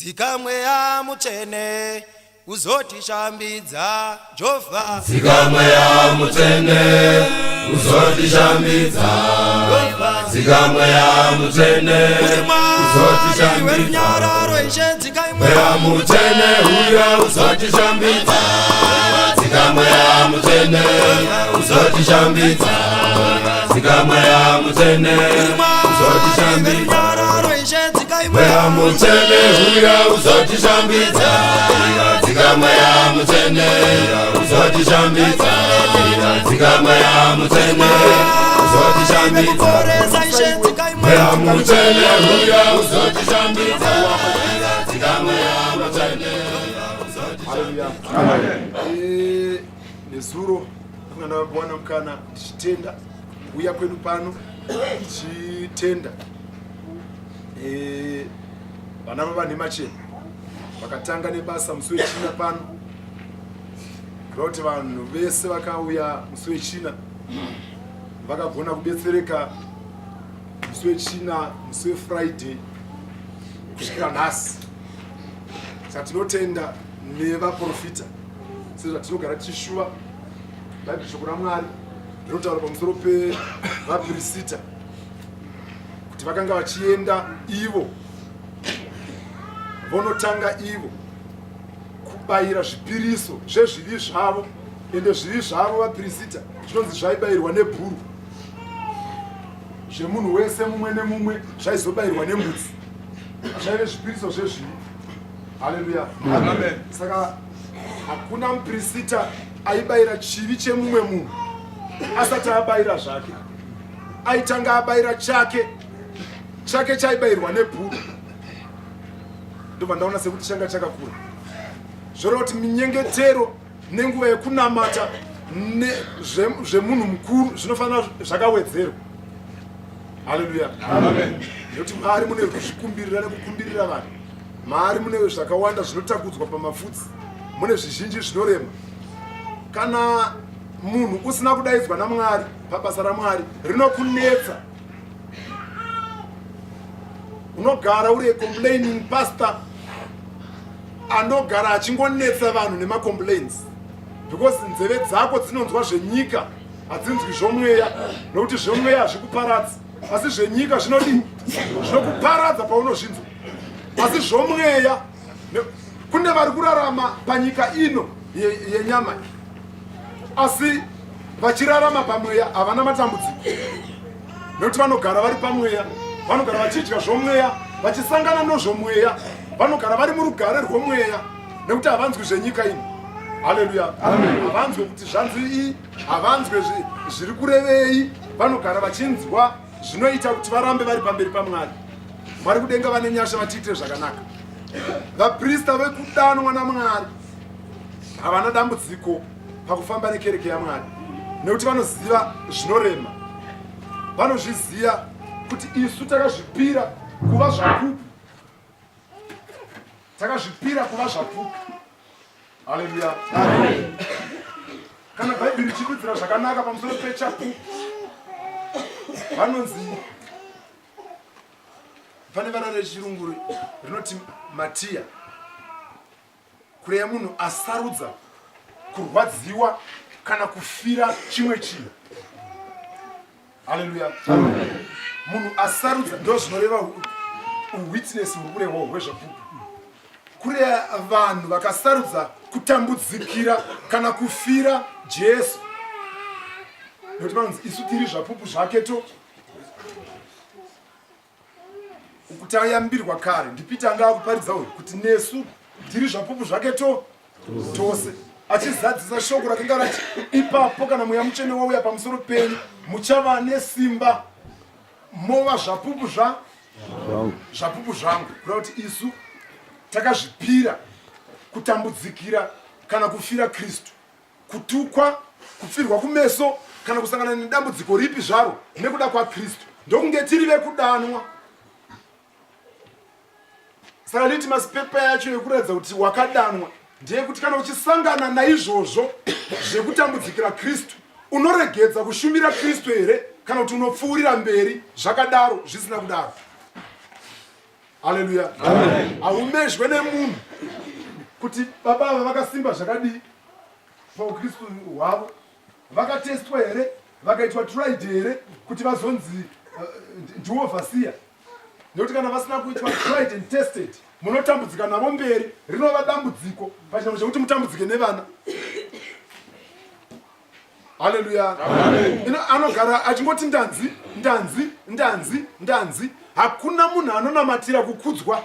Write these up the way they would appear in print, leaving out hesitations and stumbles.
Dzika Mweya Mutsvene uzotishambidza Jova. Dzika Mweya Mutsvene uzotishambidza. Dzika Mweya Mutsvene uzotishambidza. Werunyararo Ishe dzikai Mweya Mutsvene uya uzotishambidza. Dzika Mweya Mutsvene uzotishambidza. Dzika Mweya Mutsvene uzotishambidza. Werunyararo Ishe dzikai Mweya Mutsvene uya uzotishambidza. Dzika Mweya Mutsvene uzotishambidza. Dzika Mweya Mutsvene uzotishambidza. Kuporesa Ishe dzikai Mweya Mutsvene uya uzotishambidza. Dzika Mweya Mutsvene. Haleluya. Nezuro ndakanga ndawana mukana ndichitenda kuuya kwedu pano, ndichitenda vana vaVanhemachena vakatanga nebasa musi weChina pano, kureva kuti vanhu vese vakauya musi weChina vakagona kubetsereka musi weChina, musi weFriday kusvikira nhasi. Saka tinotenda nevaprofita sezvatinogara tichishuva. Bhaibheri, shoko raMwari rinotaura pamusoro pevapirisita kuti vakanga vachienda ivo vonotanga ivo kubayira zvipiriso zvezvivi zvavo, ende zvivi zvavo vapirisita zvinonzi zvaibayirwa nebhuru, zvemunhu wese mumwe nemumwe zvaizobayirwa nembudzi, zvaive zvipiriso zvezvivi. Haleluya. Saka hakuna mupirisita aibayira chivi chemumwe munhu asati abayira zvake. Aitanga abayira chake, chake chaibayirwa nebhuru. Ndobva ndaona sekuti changa chakakura, zvoreva kuti minyengetero nenguva yekunamata zvemunhu mukuru zvinofanira zvakawedzerwa. Haleluya. Nekuti Mwari mune kuzvikumbirira nekukumbirira vanhu, Mwari mune zvakawanda zvinotakudzwa pamafudzi, mune zvizhinji zvinorema. Kana munhu usina kudaidzwa naMwari pabasa raMwari, rinokunetsa. Unogara uri complaining pastor anogara achingonetsa vanhu nemacomplaints, because nzeve dzako dzinonzwa zvenyika, hadzinzwi zvomweya, nokuti zvomweya hazvikuparadzi, asi zvenyika zvinodii? Zvinokuparadza paunozvinzwa. Asi zvomweya, kune vari kurarama panyika ino yenyama asi vachirarama pamweya, havana matambudziko, nekuti vanogara vari pamweya, vanogara vachidya zvomweya, vachisangana nozvomweya, vanogara vari murugare rwomweya, nekuti havanzwi zvenyika ino. Haleluya. Havanzwe kuti zvanzi i, havanzwe zviri kurevei. Vanogara vachinzwa zvinoita kuti varambe vari pamberi paMwari. Mwari kudenga vane nyasha, vachiitire zvakanaka. Vaprista vekudanwa naMwari havana dambudziko pakufamba nekereke yaMwari, nekuti vanoziva zvinorema. Vanozviziva kuti isu takazvipira kuva zvapupu, takazvipira kuva zvapupu. Haleluya. Kana Bhaibheri richidudzira zvakanaka pamusoro pechapupu, vanonzi pane vara rechirungu rinoti martyr, kureva munhu asarudza kurwadziwa kana kufira chimwe chinhu. Haleluya. Munhu asarudza, ndo zvinoreva witness huri kurehwa hwezvapupu, kureva vanhu vakasarudza kutambudzikira kana kufira Jesu, nekuti vanonzi isu tiri zvapupu zvake. To kutayambirwa kare ndiPita anga akuparidza uyu kuti nesu tiri zvapupu zvake to tose, achizadzisa shoko rakanga rati ipapo kana Mweya Mutsvene wauya pamusoro penyu, muchava nesimba, mova zvapupu zvapupu zvangu, kureva kuti isu takazvipira kutambudzikira kana kufira Kristu, kutukwa, kupfirwa kumeso kana kusangana nedambudziko ripi zvaro nekuda kwaKristu, ndokunge tiri vekudanwa. Saka litmus paper yacho yekuratidza kuti wakadanwa ndeyekuti kana uchisangana naizvozvo zvekutambudzikira Kristu, unoregedza kushumira Kristu here, kana kuti unopfuurira mberi zvakadaro zvisina kudaro? Haleluya. Haumezhwe nemunhu kuti baba ava vakasimba zvakadii paukristu hwavo, vakatestwa here, vakaitwa tried here kuti vazonzi ndiwo vhasiya. Nekuti kana vasina kuitwa tried and tested, munotambudzika navo mberi, rinova dambudziko pachinhambo chekuti mutambudzike nevana. Haleluya. Ino anogara achingoti ndanzi, ndanzi, ndanzi, ndanzi. Hakuna munhu anonamatira kukudzwa.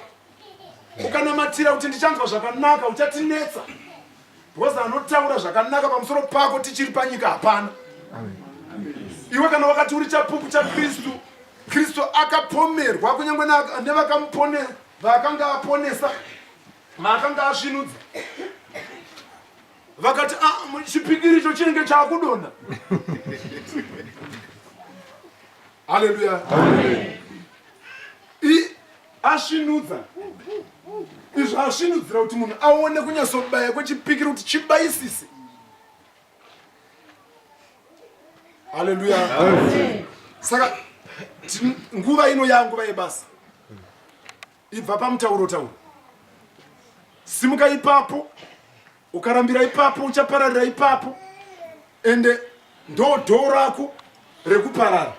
Ukanamatira kuti ndichanzwa zvakanaka uchatinetsa. Because anotaura zvakanaka pamusoro pako tichiri panyika hapana. Iwe kana wakati uri chapupu chaKristu, Kristu akapomerwa kunyange nevakamupone vaakanga aponesa, vaakanga asvinudza. Vakati ah, chipikiri icho chinenge chaakudonha. Haleluya. Asvinudza izvo asvinudzira kuti munhu aone kunyatsobaya kwechipikiri kuti chibayisise. Haleluya. Saka nguva ino yanguva yebasa. Ibva pamutauro tauro. Simuka ipapo, ukarambira ipapo uchapararira ipapo, ende ndo dhoo rako rekuparara.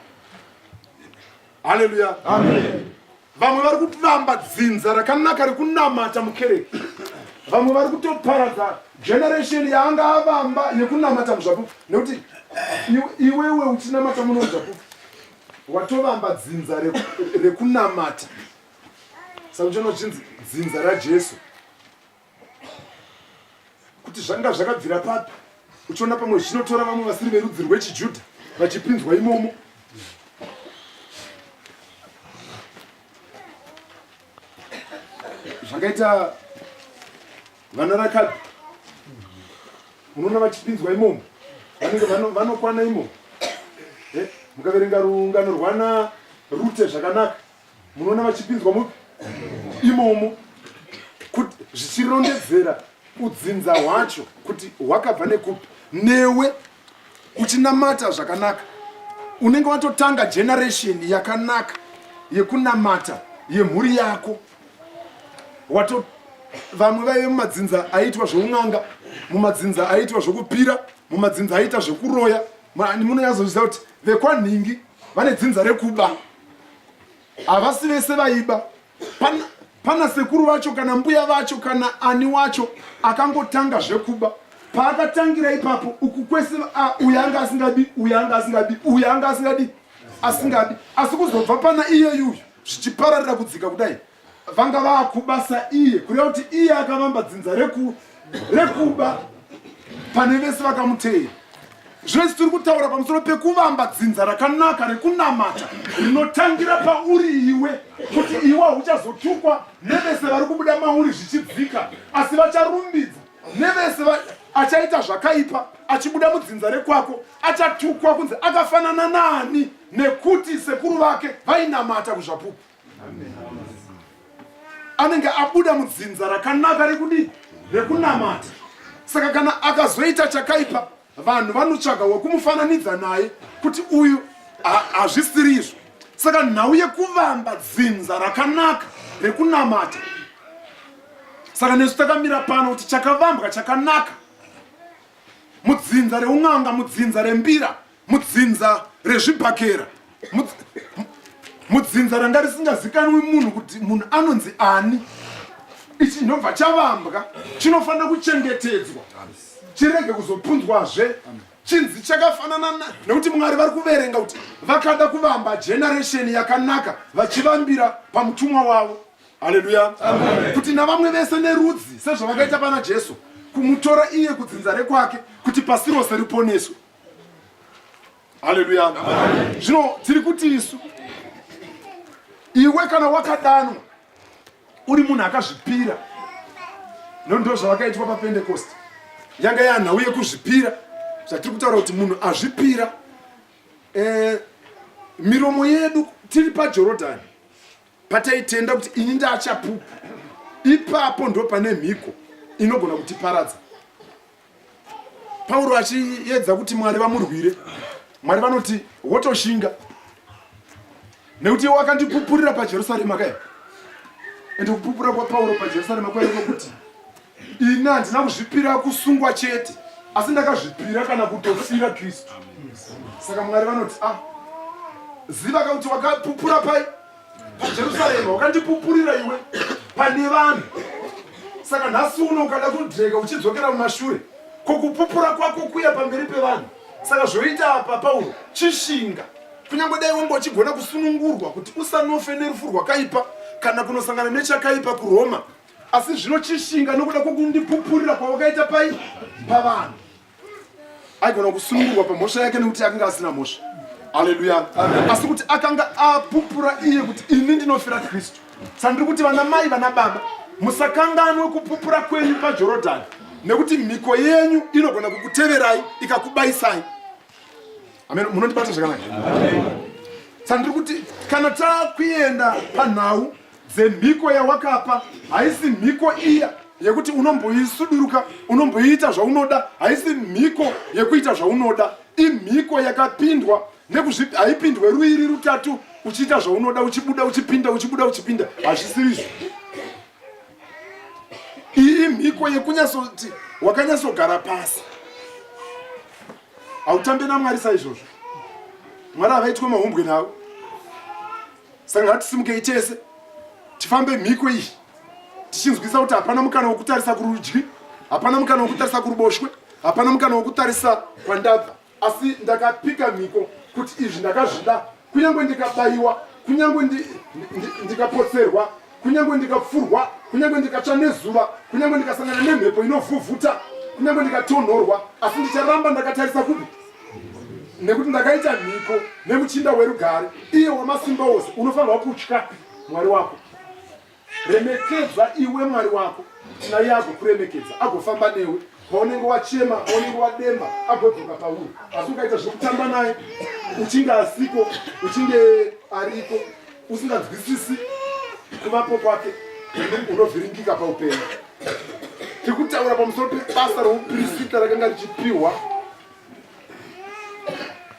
Haleluya. Amen. Vamwe vari kuvamba dzinza rakanaka rekunamata mukereke, vamwe vari kutoparadza generation yaanga avamba yekunamata muzvapupu, nekuti iwewe uchinamata muno muzvapupu watovamba dzinza rekunamata. Saka uchiona uchinzi dzinza raJesu, kuti zvanga zvakabvira papi, uchiona pamwe zvinotora vamwe vasiri verudzi rwechiJudha vachipinzwa imomo. Zvakaita vana Rakabi, unoona vachipinzwa imomo, vanenge vanokwana imomo. Mukaverenga rungano rwana Rute zvakanaka, munoona vachipinzwa mupi imomo, kuti zvichirondedzera udzinza hwacho kuti hwakabva nekupi. Newe uchinamata zvakanaka, unenge watotanga generation yakanaka yekunamata yemhuri yako. Wato vamwe vaive mumadzinza aiitwa zveun'anga, mumadzinza aiitwa zvekupira, mumadzinza aiita zvekuroya. Munonyatsoziva kuti vekwanhingi vane dzinza rekuba, havasi vese vaiba. Pana sekuru vacho kana mbuya vacho kana ani wacho akangotanga zvekuba. Paakatangira ipapo uku kwese, uyu anga asingabi, uyu anga asingabi, uyu anga asingabi, asingabi, asi kuzobva pana iyeyuyu zvichipararira kudzika kudai, vanga vakuba saiye, kureva kuti iye akavamba dzinza rekuba pane vese vakamuteera. Zvino isu tiri kutaura pamusoro pekuvamba dzinza rakanaka rekunamata rinotangira pauri iwe, kuti iwe hauchazotukwa nevese vari kubuda mauri zvichidzika, asi vacharumbidza nevese achaita zvakaipa achibuda mudzinza rekwako achatukwa kunzi akafanana naani, nekuti sekuru vake vainamata kuzvapupu. Anenge abuda mudzinza rakanaka rekudii, rekunamata. Saka kana akazoita chakaipa, vanhu vanotsvaga wekumufananidza naye kuti uyu hazvisiri izvo. Saka nhau yekuvamba dzinza rakanaka rekunamata, saka nesu takamira pano kuti chakavambwa chakanaka mudzinza reun'anga, mudzinza rembira, mudzinza rezvibhakera, mudzinza ranga risingazikanwi munhu kuti munhu anonzi ani. Ichi chinobva chavambwa chinofanira kuchengetedzwa, chirege kuzopunzwazve, chinzi chakafanana nekuti Mwari vari kuverenga kuti vakada kuvamba generation yakanaka vachivambira pamutumwa wavo. Haleluya. Kuti navamwe vese nerudzi sezvavakaita pana Jesu, kumutora iye kudzinza rekwake kuti pasi rose riponeswe. Haleluya. Zvino tiri kuti isu, iwe kana wakadanwa uri munhu akazvipira, ndo zvavakaitwa paPentecost, yanga yanhau yekuzvipira, zvatiri kutaura kuti munhu azvipira. Miromo yedu tiri paJorodhani pataitenda kuti ini ndachapupu, ipapo ndo pane mhiko inogona kutiparadza. Pauro achiedza kuti Mwari vamurwire, Mwari vanoti wotoshinga, nekuti iwe wakandipupurira paJerusarema kaya. Ende kupupura kwaPauro paJerusarema kwaive kwekuti ini handina kuzvipira kusungwa chete, asi ndakazvipira kana kutofira Kristu. Saka Mwari vanoti, ah, ziva ka kuti wakapupura pai paJerusarema, wakandipupurira iwe pane vanhu. Saka nhasi uno ukada kudreka uchidzokera mumashure kokupupura kwako kuya pamberi pevanhu. Saka zvoita apa Pauro, chishinga. Kunyange dai wanga uchigona kusunungurwa kuti usanofe nerufu rwakaipa kana kunosangana nechakaipa kuRoma, asi zvino chishinga nokuda kwokundipupurira kwawakaita pai pavanhu. Aigona kusunungurwa pamhosva yake nekuti akanga asina mhosva. Aleluya. Asi kuti akanga apupura iye kuti ini ndinofira Kristu. Saka ndiri kuti vana mai vana baba musakanganwe kupupura kwenyu paJorodhani nekuti mhiko yenyu inogona kukuteverai ikakubaisai. Amen, munondibata zvakanaka. Saka ndiri kuti kana takuenda panhau dzemhiko yawakapa, haisi mhiko iya yekuti unomboisuduruka unomboiita zvaunoda, haisi mhiko yekuita zvaunoda. Imhiko yakapindwa nekuzvi, haipindwe ruiri rutatu uchiita zvaunoda, uchibuda uchipinda, uchibuda uchipinda, hazvisirizvo. Iyi imhiko yekunyatsoti wakanyatsogara pasi hautambe namwari saizvozvo. Mwari havaitwe mahumbwe navo. Saka ngatisimukei tese tifambe mhiko iyi tichinzwisa kuti hapana mukana wekutarisa kurudyi, hapana mukana wekutarisa kuruboshwe, hapana mukana wekutarisa kwandabva, asi ndakapika mhiko kuti izvi ndakazvida, kunyange ndikabayiwa, kunyange ndikapotserwa, kunyange ndikapfurwa, kunyange ndikatsva nezuva, kunyange ndikasangana nemhepo inovhuvhuta, kunyange ndikatonhorwa, asi ndicharamba ndakatarisa kupi? Nekuti ndakaita mhiko nemuchinda werugare, iye wamasimba ose. Unofanirwa kutya Mwari wako. Remekedza iwe Mwari wako, naiye agokuremekedza, agofamba newe paunenge wachema, paunenge wademba, agodzoka pauri. Asi ukaita zvekutamba naye uchinge asiko, uchinge ariko, usinganzwisisi kuvapo kwake, unovhiringika paupenyu. Tiri kutaura pamusoro pebasa roupirisita rakanga richipiwa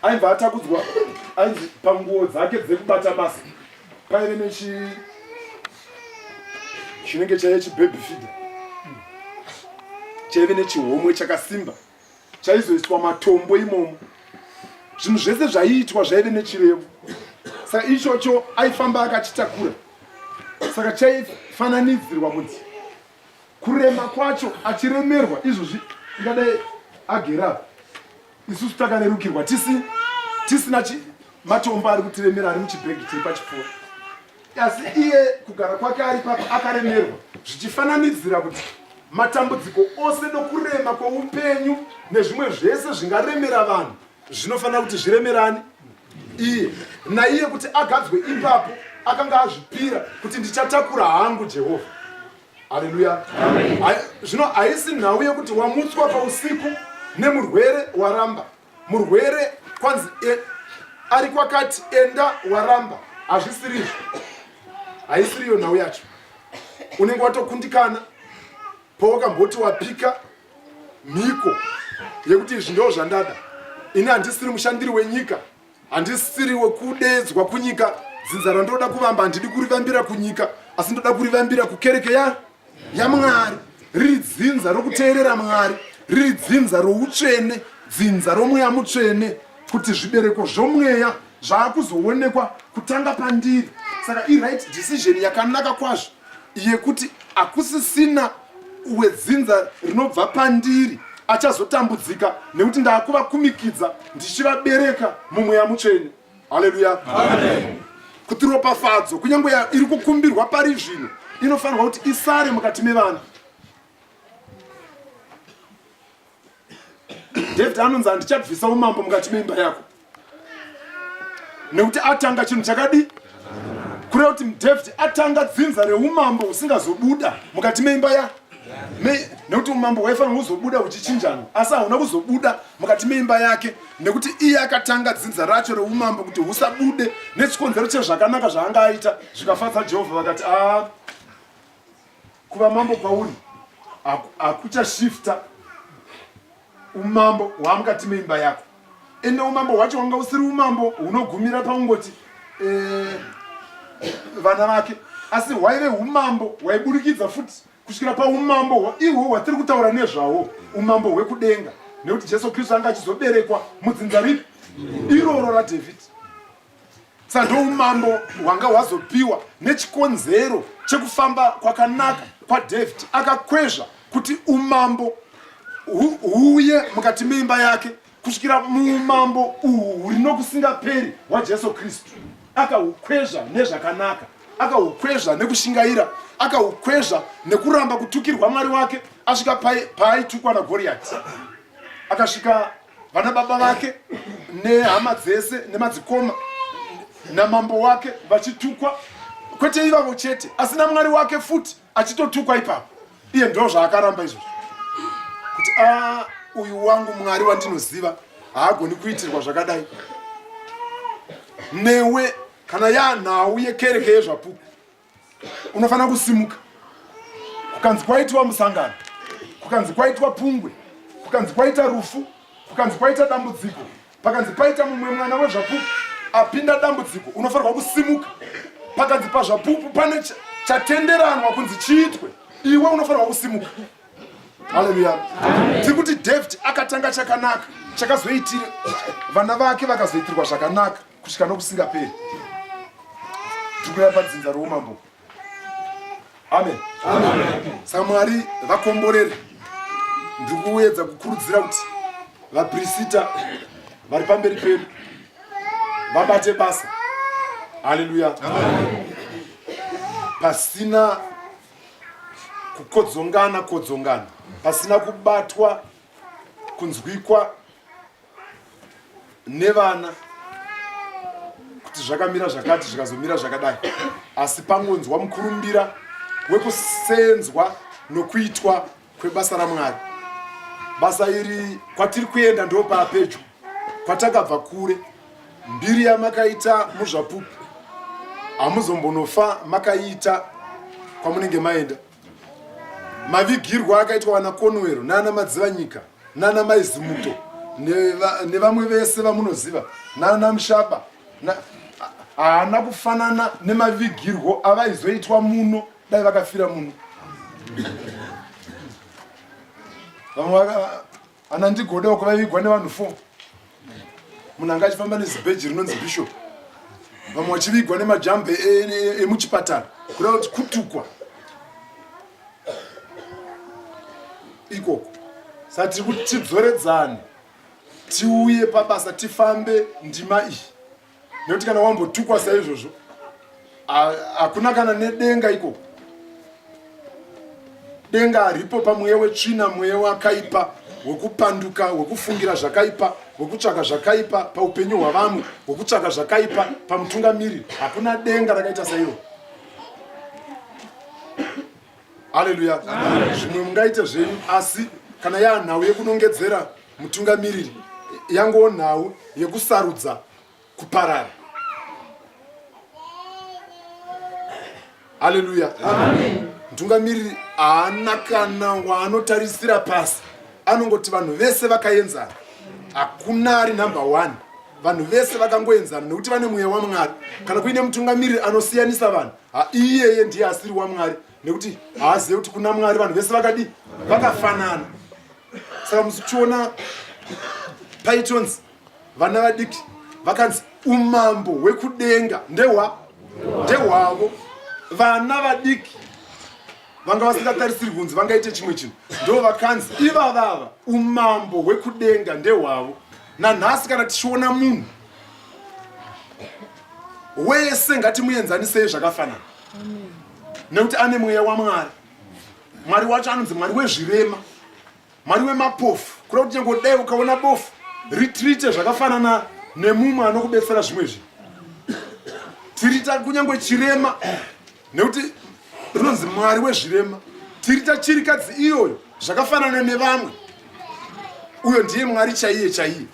aibva atakudzwa, ainzi panguo dzake dzekubata basa paive nechi chinenge chaive chibhebhi fidha chaive nechihomwe chakasimba chaizoiswa matombo imomo. Zvinhu zvese zvaiitwa zvaive nechirevo, saka ichocho aifamba akachitakura. Saka chaifananidzirwa kuti kurema kwacho achiremerwa izvozvi ingadai agera isusu takarerukirwa tisina matombo ari kutiremera ari muchibhegi chiri pachipfuva, asi iye kugara kwake ari papa akaremerwa, zvichifananidzira kuti matambudziko ose nokurema kwoupenyu nezvimwe zvese zvingaremera vanhu zvinofanira kuti zviremerane iye naiye kuti agadzwe ipapo akanga azvipira kuti ndichatakura hangu Jehovha. Haleluya. Zvino haisi nhau yekuti wamutswa pausiku nemurwere waramba, murwere kwanzi ari kwakati enda waramba, hazvisirizvo, haisiriyo nhau yacho. Unenge watokundikana pawakamboti wapika mhiko yekuti izvi ndo zvandada ini, handisiri mushandiri wenyika, handisiri wekudeedzwa kunyika, dzinza randoda kuvamba handidi kurivambira kunyika, asi ndoda kurivambira kukereke yaMwari, riri dzinza rokuteerera Mwari, riri dzinza routsvene, dzinza romweya mutsvene, kuti zvibereko zvomweya zvaakuzoonekwa kutanga pandiri. Saka iright decision yakanaka kwazvo yekuti hakusisina wedzinza rinobva pandiri achazotambudzika, nekuti ndaakuvakumikidza ndichivabereka mumweya mutsvene. Haleluya. Kuti ropafadzo kunyange iri kukumbirwa pari zvino inofanirwa kuti isare mukati mevana. David anonzi handichabvisa umambo mukati meimba yako nekuti atanga chinhu chakadii, kureva kuti David atanga dzinza reumambo husingazobuda mukati meimba ya nekuti umambo hwaifanira kuzobuda huchichinjana, asi hauna kuzobuda mukati meimba yake nekuti iye akatanga dzinza racho reumambo kuti husabude nechikonzero chezvakanaka zvaanga aita zvikafadza Jehovha. Vakati a kuva mambo kwauri hakuchashifta umambo hwamukati meimba yako. Ende umambo hwacho hwanga usiri umambo hunogumira paungoti vana vake. Asi hwaive umambo hwaiburikidza futi kusvikira paumambo ihwo hwatiri kutaura nezvawo, umambo hwekudenga, nekuti Jesu Kristu anga achizoberekwa mudzinza ripi? Iroro raDhavhidhi. Saka ndoumambo hwanga hwazopiwa nechikonzero chekufamba kwakanaka kwaDhavhidhi. Akakwezva kuti umambo huuye mukati meimba yake kusvikira muumambo uhu huri nokusingaperi hwaJesu Kristu. Akahukwezva nezvakanaka, akahukwezva nekushingaira, akahukwezva nekuramba kutukirwa Mwari wake asvika paaitukwa naGoriati. Akasvika vana baba vake nehama dzese nemadzikoma namambo wake vachitukwa, kwete ivavo chete, asi naMwari wake futi achitotukwa ipapo. Iye ndo zvaakaramba izvozvo kuti a ah, uyu wangu Mwari wandinoziva haagoni kuitirwa zvakadai. Newe kana yanhau yekereke yezvapupu unofanira kusimuka. Kukanzi kwaitwa musangano, kukanzi kwaitwa pungwe, kukanzi kwaita rufu, kukanzi kwaita dambudziko, pakanzi paita mumwe mwana wezvapupu apinda dambudziko, unofanirwa kusimuka. Pakanzi pazvapupu pane chatenderanwa kunzi chiitwe, iwe unofanirwa kusimuka. Haleluya. Tiri kuti David akatanga chakanaka chakazoitira vana vake vakazoitirwa zvakanaka kusvika nokusingaperi. Tiri kuya padzinza roumambo. Amen. Saka Mwari vakomborere. Ndiri kuedza kukurudzira kuti vaprisita vari pamberi pedu vabate basa. Haleluya. Pasina kukodzongana kodzongana, pasina kubatwa kunzwikwa nevana kuti zvakamira zvakati zvikazomira zvakadai, asi pangonzwa mukurumbira wekusenzwa nokuitwa kwebasa raMwari. Basa iri kwatiri kuenda ndo paapedyo, kwatakabva kure. Mbiri yamakaita muzvapupu hamuzombonofa makaiita kwamunenge maenda. Mavigirwo akaitwa vana Konwero nana Madzivanyika nana Mai Zimuto nevamwe vese vamunoziva nana Mushaba haana kufanana nemavigirwo avaizoitwa muno dai vakafira muno. Vamwe ana Ndigoda uko vaivigwa nevanhu 4, munhu anga achifamba nezibheji rinonzi bishop, vamwe vachivigwa nemajambe emuchipatara, kuda kuti kutukwa ikoko. Saka tiri kuti tidzoredzane, tiuye pabasa, tifambe ndima iyi, nekuti kana wambotukwa saizvozvo hakuna kana nedenga ikoko. Denga haripo pamweya wetsvina, mweya wakaipa wekupanduka, wekufungira zvakaipa, wekutsvaka zvakaipa paupenyu hwavamwe, wekutsvaka zvakaipa pamutungamiriri. Hakuna denga rakaita sairo. Haleluya. Zvimwe mungaite zvenyu, asi kana yanhau yekunongedzera mutungamiriri, yangowo nhau yekusarudza kuparara. Haleluya. Mutungamiriri haana kana waanotarisira pasi, anongoti vanhu vese vakaenzana, hakuna ari number 1. Vanhu vese vakangoenzana nekuti vane mweya waMwari. Kana kuine mutungamiriri anosiyanisa vanhu, iyeye ndiye asiri waMwari, nekuti haazive kuti kuna Mwari vanhu vese vakadii, vakafanana. Saka muchiona paitonzi vana vadiki vakanzi umambo hwekudenga ndehwa ndehwavo. Vana vadiki vanga vasingatarisiri kunzi vangaite chimwe chinhu, ndo vakanzi ivavava umambo hwekudenga ndehwavo. Nanhasi kana tichiona munhu wese ngatimuenzanisei zvakafanana, nekuti ane mweya waMwari. Mwari wacho anonzi Mwari wezvirema, Mwari wemapofu. Kuda kuti nyange dai ukaona bofu ritrite zvakafanana nemumwe anokubetsera zvimwe zvinhu, tirita kunyange chirema, nekuti rinonzi Mwari wezvirema. Tirita chirikadzi iyoyo zvakafanana nevamwe. Uyo ndiye Mwari chaiye chaiye.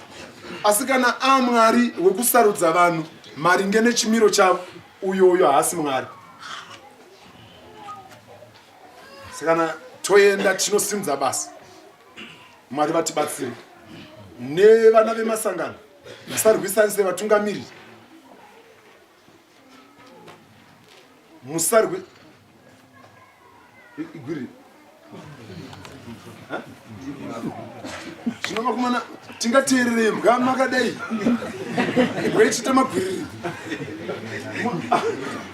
Asi kana aMwari wekusarudza vanhu maringe nechimiro chavo, uyoyo haasi Mwari. Saka toenda tinosimudza basa, Mwari vatibatsire nevana vemasangano, musarwisani sevatungamiriri. Musarwe igwiri. Zvino vakomana tingateerere imbwa makadai. Imbwa ichiita magwiriri.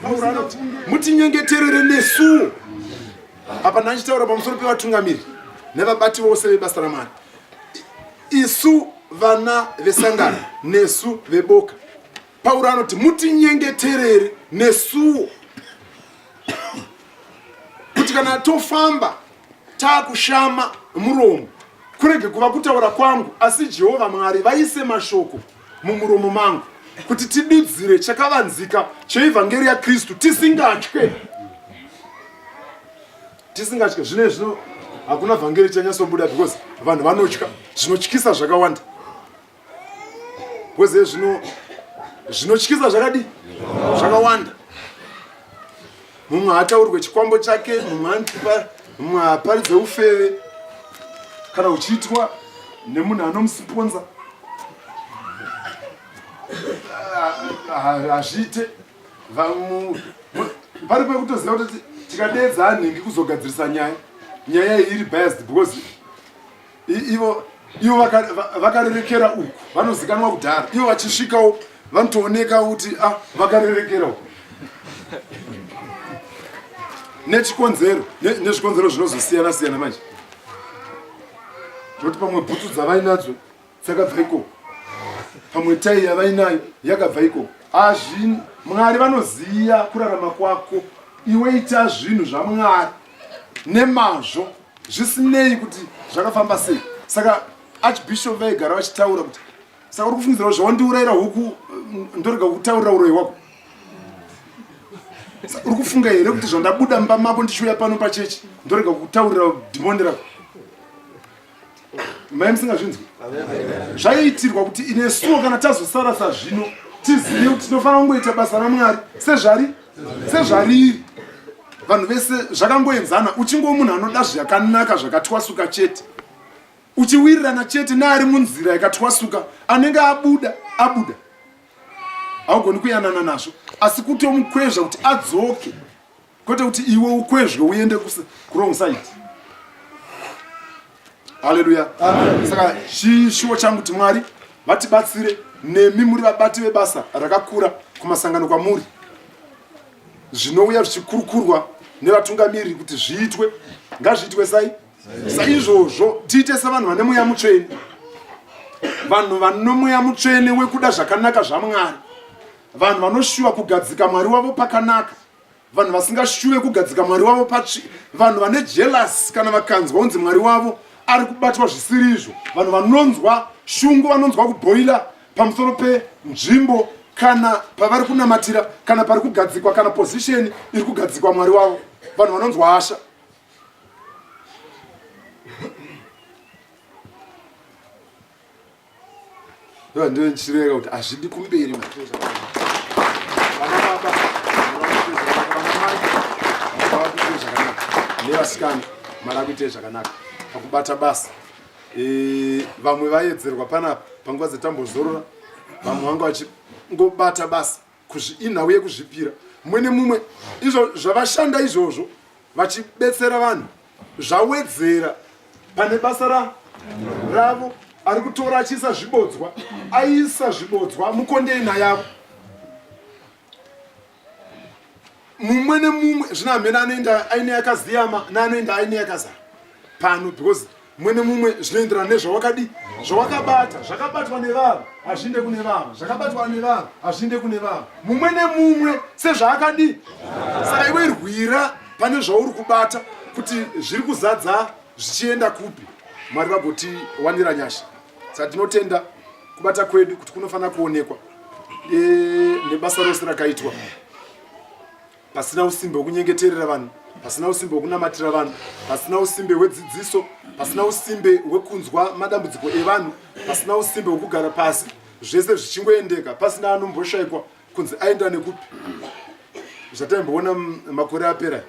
Pauro anoti mutinyengeterere nesuwo. Apa ndachitaura pamusoro pevatungamiri nevabati vose vebasa raMwari. Isu vana vesangano nesu veboka. Pauro anoti mutinyengeterere nesuwo kuti kana tofamba taakushama muromo kurege kuva kutaura kwangu asi Jehovha Mwari vaise mashoko mumuromo mangu kuti tidudzire chakavanzika cheivhangeri yaKristu tisingatye tisingatye. Zvino zvino hakuna vhangeri chanyatsobuda because vanhu vanotya zvinotyisa zvakawanda. Because zvino zvinotyisa zvakadii zvakawanda. Mumwe haataurwe chikwambo chake, mumwe mumwe haparidze ufeve kana uchiitwa nemunhu anomusiponza hazviite. Pari pekutoziva kuti tikadeedza anhingi kuzogadzirisa nyaya, nyaya iyi iri biased because ivo ivo vakarerekera uku vanozikanwa kudhara ivo vachisvikawo vanotooneka kuti ah, vakarerekera uku nechikonzero nezvikonzero zvinozosiyana siyana manje zvoti pamwe bhutsu dzavainadzo dzakabva ikoko pamwe tai yavainayo yakabva ikoko azvin mwari vanoziva kurarama kwako iwe ita zvinhu zvamwari nemazvo zvisinei kuti zvakafamba sei saka archbishop vaigara vachitaura kuti saka uri kufungidzira kuti zvawandiurayira huku ndorega kutaurira uroyi wako uri kufunga here kuti zvandabuda mumba mako ndichiuya pano pachechi ndorega kutaurira dhimoni rako mai musingazvinzwi zvaiitirwa kuti inesuwo kana tazosara sazvino tizive kuti tinofanira kungoita basa ramwari sezvari sezvariri vanhu vese zvakangoenzana uchingova munhu anoda zvakanaka zvakatwasuka chete uchiwirirana chete neari munzira yakatwasuka anenge abuda abuda haugoni kuyanana nazvo asi kutomukwezva kuti adzoke kwete kuti iwe ukwezve uende kurong side haleluya saka chishuwo changu kuti mwari vatibatsire nemi muri vabati vebasa rakakura kumasangano kwamuri zvinouya zvichikurukurwa nevatungamiriri kuti zviitwe ngazviitwe sai saizvozvo tiite sevanhu vane mweya mutsvene vanhu vano mweya mutsvene wekuda zvakanaka zvamwari vanhu vanoshuva kugadzika mwari wavo pakanaka vanhu vasingashuve kugadzika mwari wavo patsvi vanhu vane jealous kana vakanzwa unzi mwari wavo ari kubatwa zvisiri izvo vanhu vanonzwa shungu vanonzwa kubhoila pamusoro penzvimbo kana pavari kunamatira kana pari kugadzikwa kana position iri kugadzikwa mwari wavo vanhu vanonzwa hasha Ndochirega kuti hazvidi kumberi vana baba vana mai vakuite zvakanaka nevasikana mari akuite zvakanaka pakubata basa e, vamwe vayedzerwa panapa panguva dzetambozorora vamwe vanga vachingobata basa inhau yekuzvipira mumwe nemumwe izvo zvavashanda izvozvo vachibetsera vanhu zvawedzera pane basa ra ravo ari kutora achiisa zvibodzwa aisa zvibodzwa mukondeina yavo mumwe nemumwe zvino hamene anoenda aine yakaziyama neanoenda aine yakazara pano because mumwe nemumwe zvinoenderana nezvawakadii zvawakabata zvakabatwa nevava hazviinde kune vava zvakabatwa nevava hazviinde kune vava mumwe nemumwe sezvaakadii saka iwe rwira pane zvauri kubata kuti zviri kuzadza zvichienda kupi mwari vagotiwanira nyasha saka tinotenda kubata kwedu kuti kunofanira kuonekwa e, nebasa rose rakaitwa pasina usimbe hwekunyengeterera vanhu pasina usimbe hwekunamatira vanhu pasina usimbe hwedzidziso pasina usimbe hwekunzwa madambudziko evanhu pasina usimbe hwekugara pasi zvese zvichingoendeka pasina anomboshaikwa kunzi aenda nekupi zvataimboona makore apera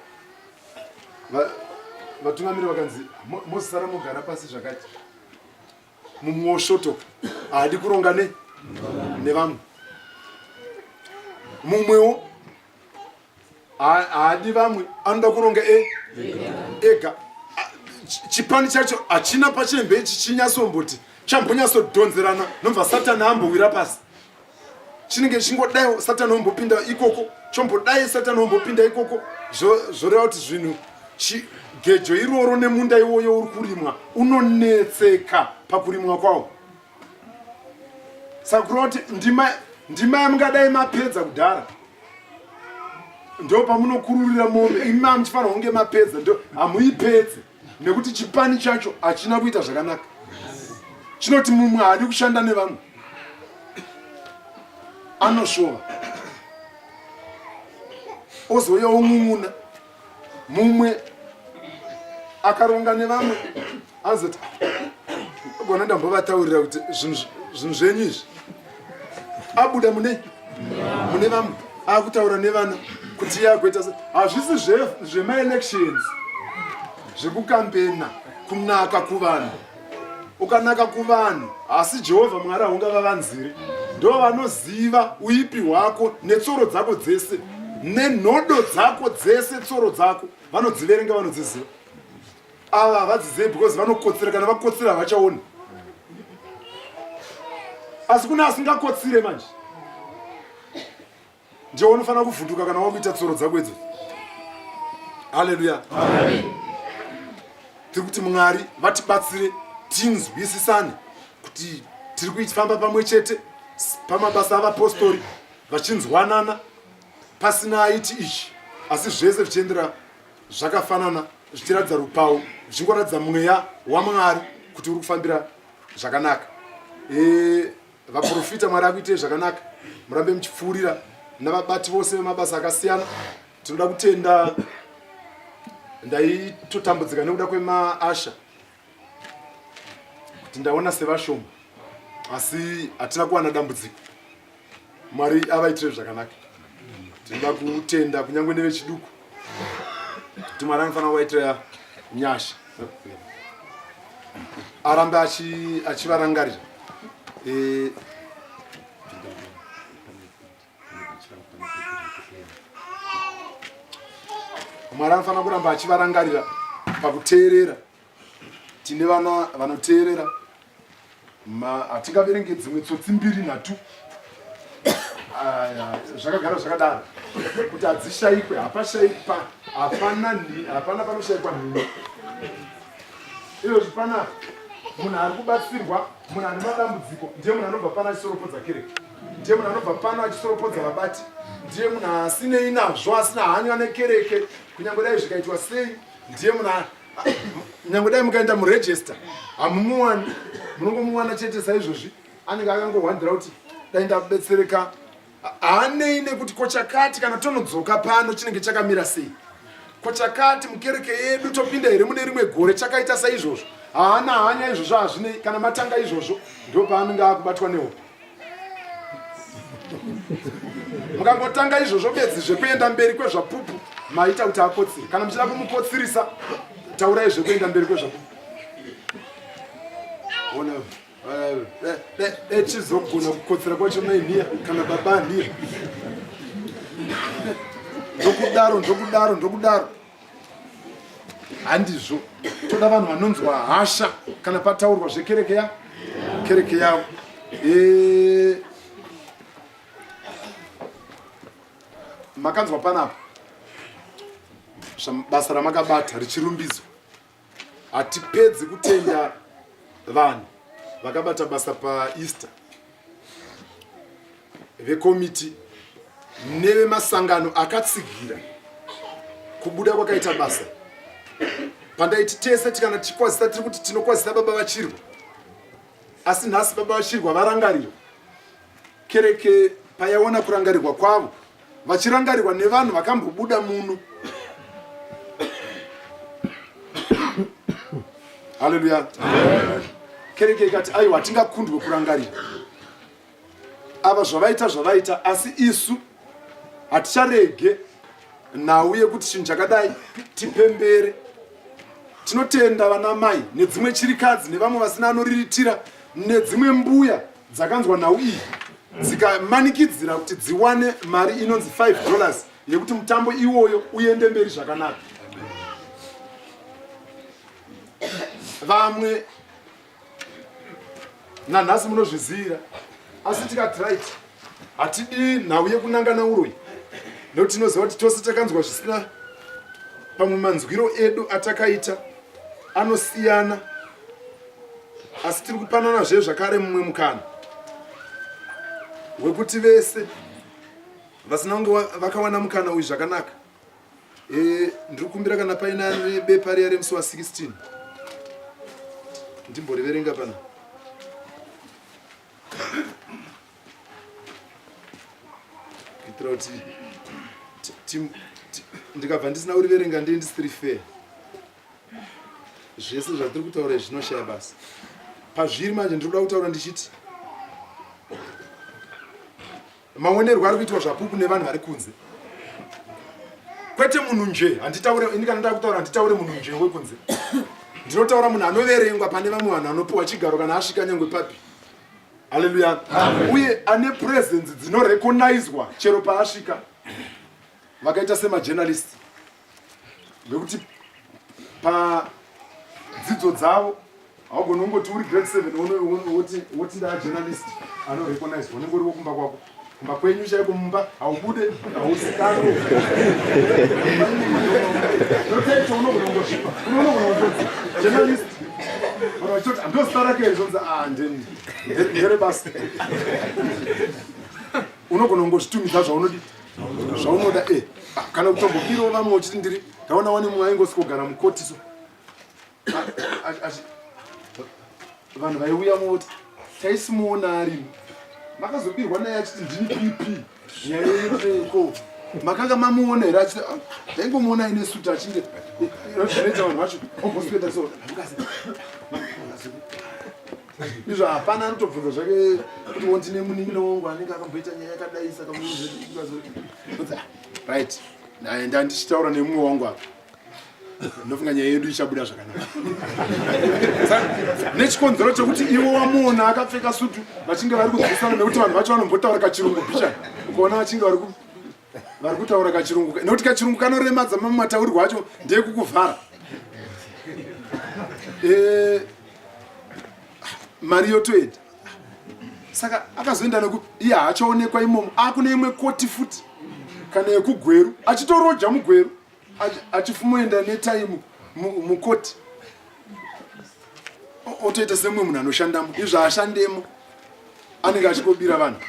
vatungamiri vakanzi mozisara mogara pasi zvakati mumwe wosvotoka haadi kuronga ne nevamwe mumwewo Haadi vamwe, anoda kuronga e ega. Chipani chacho hachina pachembe ichi chinyatsomboti chambonyatsodhonzerana, nobva Satani ambowira pasi. Chinenge chingodai Satani ombopinda ikoko, chombodai Satani ombopinda ikoko. Zvoreva kuti zvinhu gejo iroro nemunda iwoyo uri kurimwa unonetseka pakurimwa kwawo. Saka kureva kuti ndima yamungadai mapedza kudhara, ndo pamunokururira mombe imi mamuchifanira kunge mapedza, ndo hamuipedze nekuti chipani chacho hachina kuita zvakanaka. Chinoti mumwe haadi kushanda nevamwe, anosvova, ozouya on'un'una. Mumwe akaronga nevamwe anozoti, gona ndambovataurira kuti zvinhu zvenyu izvi. Abuda mune vamwe, akutaura nevana kuti iye agoita. Hazvisi zvemaelections, zvekukambena kunaka kuvanhu. Ukanaka kuvanhu, asi Jehovha Mwari haungavavanziri. Ndo vanoziva uipi hwako netsoro dzako dzese nenhodo dzako dzese. Tsoro dzako vanodziverenga, vanodziziva. Ava havadzizive because vanokotsera. Kana vakotsera havachaoni. Asi kune asingakotsire manje, ndiwo unofanira kuvhunduka kana wakuita tsoro dzako idzo. Haleluya! Tiri kuti Mwari vatibatsire tinzwisisane kuti tiri kuifamba pamwe chete pamabasa avapostori, vachinzwanana pasina aiti ichi, asi zvese zvichiendera zvakafanana, zvichiratidza rupawo, zvichingoratidza mweya waMwari kuti uri kufambira zvakanaka. Vaprofita, Mwari akuitei zvakanaka, murambe muchipfuurira navabati vose vemabasa akasiyana. Tinoda kutenda. Ndaitotambudzika nekuda kwemaasha kuti ndaona sevashoma, asi hatina kuwana dambudziko. Mwari avaitire zvakanaka. Tinoda kutenda kunyange nevechiduku kuti Mwari anofanira kuvaitira nyasha, arambe achivarangarira. Mwari anofanira kuramba achivarangarira pakuteerera. Tine vana vanoteerera. Hatingaverenge dzimwe tsotsi mbiri nhatu. Zvakagara zvakadaro kuti hadzishayikwe, hapashayikwa, hapana, hapana panoshayikwa nhino. Izvozvi pana munhu ari kubatsirwa, munhu ane madambudziko, ndiye munhu anobva pano achisoropodza kereke, ndiye munhu anobva pano achisoropodza vabati, ndiye munhu asinei nazvo, asina hanya nekereke kunyange dai zvikaitwa sei. Ndiye munhu nyange dai mukaenda muregister hamumuwani, munongomuwana chete saizvozvi anenge akangohwandira kuti dai ndabetsereka. Haanei nekuti ko chakati kana tonodzoka pano chinenge chakamira sei, ko chakati mukereke yedu topinda here mune rimwe gore chakaita saizvozvo. Haana hanya izvozvo, hazvinei. Kana matanga izvozvo, ndo paanenge akubatwa nehope. Mukangotanga izvozvo bedzi zvekuenda mberi kwezvapupu, maita kuti akotsire. Kana muchida kumukotsirisa, taurai zvekuenda mberi kwezvapupu. Ona echizogona kukotsera kwacho mai nhiya kana baba nhiya, ndokudaro, ndokudaro, ndokudaro. Handizvo. Toda vanhu vanonzwa hasha kana pataurwa zvekereke ya kereke yavo. Makanzwa panapa basa ramakabata richirumbidzwa. Hatipedzi kutenda vanhu vakabata basa paEaster, vekomiti nevemasangano akatsigira kubuda kwakaita basa. Pandaiti tese tikana tichikwazisa, tiri kuti tinokwazisa baba vachirwa, asi nhasi baba vachirwa varangarirwa. Kereke payaona kurangarirwa kwavo, vachirangarirwa nevanhu vakambobuda muno. Haleluya! Kereke ikati, aiwa, hatingakundwe kurangarira ava zvavaita, zvavaita, asi isu haticharege nhau yekuti chinhu chakadai tipembere. Tinotenda vana mai nedzimwe chirikadzi nevamwe vasina anoriritira nedzimwe mbuya dzakanzwa nhau iyi, dzikamanikidzira kuti dziwane mari inonzi $5. yekuti mutambo iwoyo uende mberi zvakanaka. Vamwe nanhasi munozvizivira, asi tikati right, hatidi nhau yekunangana uroyi, nekuti tinoziva kuti tose takanzwa zvisina pamwe manzwiro edu atakaita anosiyana, asi tiri kupanana zve zvakare mumwe mukana wekuti vese vasina kunge vakawana mukana uyu zvakanaka. E, ndiri kukumbira kana paina bepa riya remusi wa 16 ndimboriverenga pana. Kuitira kuti ndikabva ndisina kuriverenga ndiye ndisiri fair. Zvese zvatiri kutaura izvi zvinoshaya basa pazviri manje. Ndiri kuda kutaura ndichiti maonerwo ari kuitwa zvapupu nevanhu vari kunze, kwete munhu nje. Handitaure ini, kana ndava kutaura handitaure munhu nje wekunze, ndinotaura munhu anoverengwa pane vamwe vanhu, anopiwa chigaro kana asvika nyangwe papi. Haleluya! Uye ane presence dzinorekonizwa chero paasvika, vakaita semajournalist, vekuti padzidzo dzavo haugoni ungoti uri grade 7 woti ndaa journalist anorecognizwa. Unenge uriwo kumba kwako, kumba kwenyu chaiko, mumba haubude, hauzikanwe notaito, unogona kungosvipa, unogona kungoti journalist, vanhu vachitoti handozita rake here, zvonzi ah, ndere basa. Unogona kungozvitumidza zvaunodi zvaunoda e kana kutombobirawo vamwe uchiti ndiri ndaona wani mumwe aingosvikogara mukoti so vanhu vaiuya moti taisimuona arimo, makazobirwa naye achiti ndini PP. Nyaya yenyu makanga mamuona here? Achiti ah, ndaingomuona aine suti achinge zvinoita vanhu vacho ombosweda so izvo hapana anotobvunza zvake kuti wondine munin'ina wangu anenge akamboita nyaya yakadai, saka right, ndaenda ndichitaura nemumwe wangu apa, ndofunga nyaya yedu ichabuda zvakanaka nechikonzero chekuti ivo wamuona akapfeka sutu vachinge vari kudzisana, nekuti vanhu vacho vanombotaura kachirungu picha, ukaona vachinge vari kutaura kachirungu, nekuti kachirungu kanoremadza, mamwe mataurirwo acho ndeyekukuvhara. Eh, mari yotoenda, saka akazoenda neku iye haachaonekwa imomo, akune imwe koti futi kana yekuGweru, achitoroja muGweru, achifumoenda netaimu mukoti, otoita semumwe munhu anoshandamo, izvo ashandemo, anenge achingobira vanhu.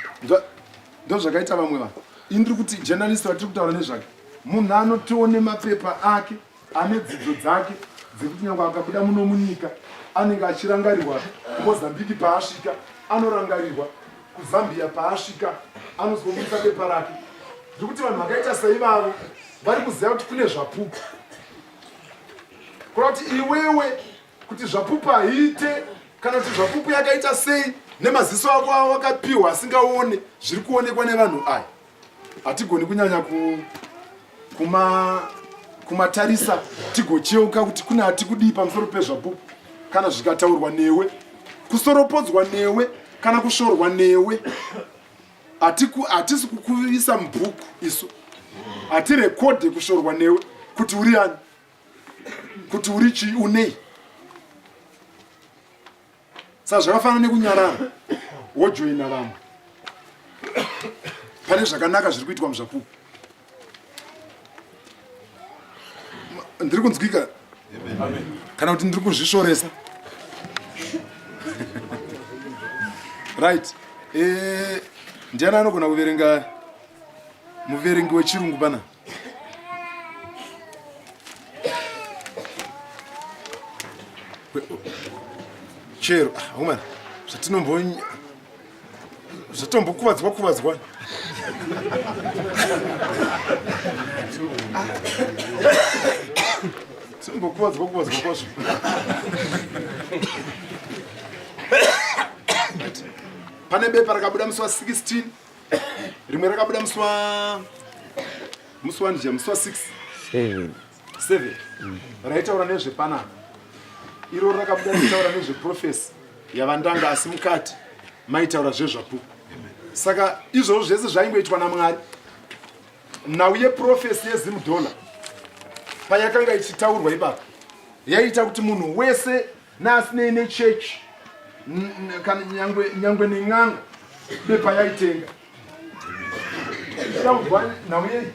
Ndo zvakaita vamwe vanhu. Ini ndiri kuti journalist vatiri kutaura nezvake munhu anotoone mapepa ake, ane dzidzo dzake dzekuti nyange akabuda muno munyika anenge achirangarirwa. KuMozambiki paasvika anorangarirwa, kuZambia paasvika anozobudisa pepa rake. Ndikuti vanhu vakaita saivavo vari kuziva kuti kune zvapupu, kureva kuti iwewe kuti zvapupu haiite kana kuti zvapupu yakaita sei nemaziso ako avo wakapiwa asingaone zviri kuonekwa nevanhu aya, hatigoni kunyanya kumatarisa tigocheuka kuti kune atikudii pamusoro pezvapupu. Kana zvikataurwa newe, kusoropodzwa newe kana kushorwa newe, hatisi kukuvisa mubhuku isu, hatirekodhe kushorwa newe kuti uri ani, kuti uri chii, unei. Saka zvakafanana nekunyarara wojoina vamwe pane zvakanaka zviri kuitwa muzvapupu. Ndiri kunzwika kana kuti ndiri kuzvisvoresa? Right, eh, ndiani anogona kuverenga, muverengi wechirungu pana? Chero ah, woman, zvatinombo zvatombokuvadzwa kuvadzwa, tinombokuvadzwa kuvadzwa kwazvo. Pane bepa rakabuda musi wa16, rimwe rakabuda musi wa musi wandija musi wa6 7 raitaura nezvepanapa. Iro rakabuda ritaura nezveprofesi yavandanga, asi mukati maitaura zvezvapupu. Saka izvozvo zvese zvaingoitwa naMwari. Nhau yeprofesi yezimudhola payakanga ichitaurwa ipapa yaiita kuti munhu wese naasinei nechechi kana nyangwe nyangwe nen'anga bepa yaitenga ichaudzwa nhau yei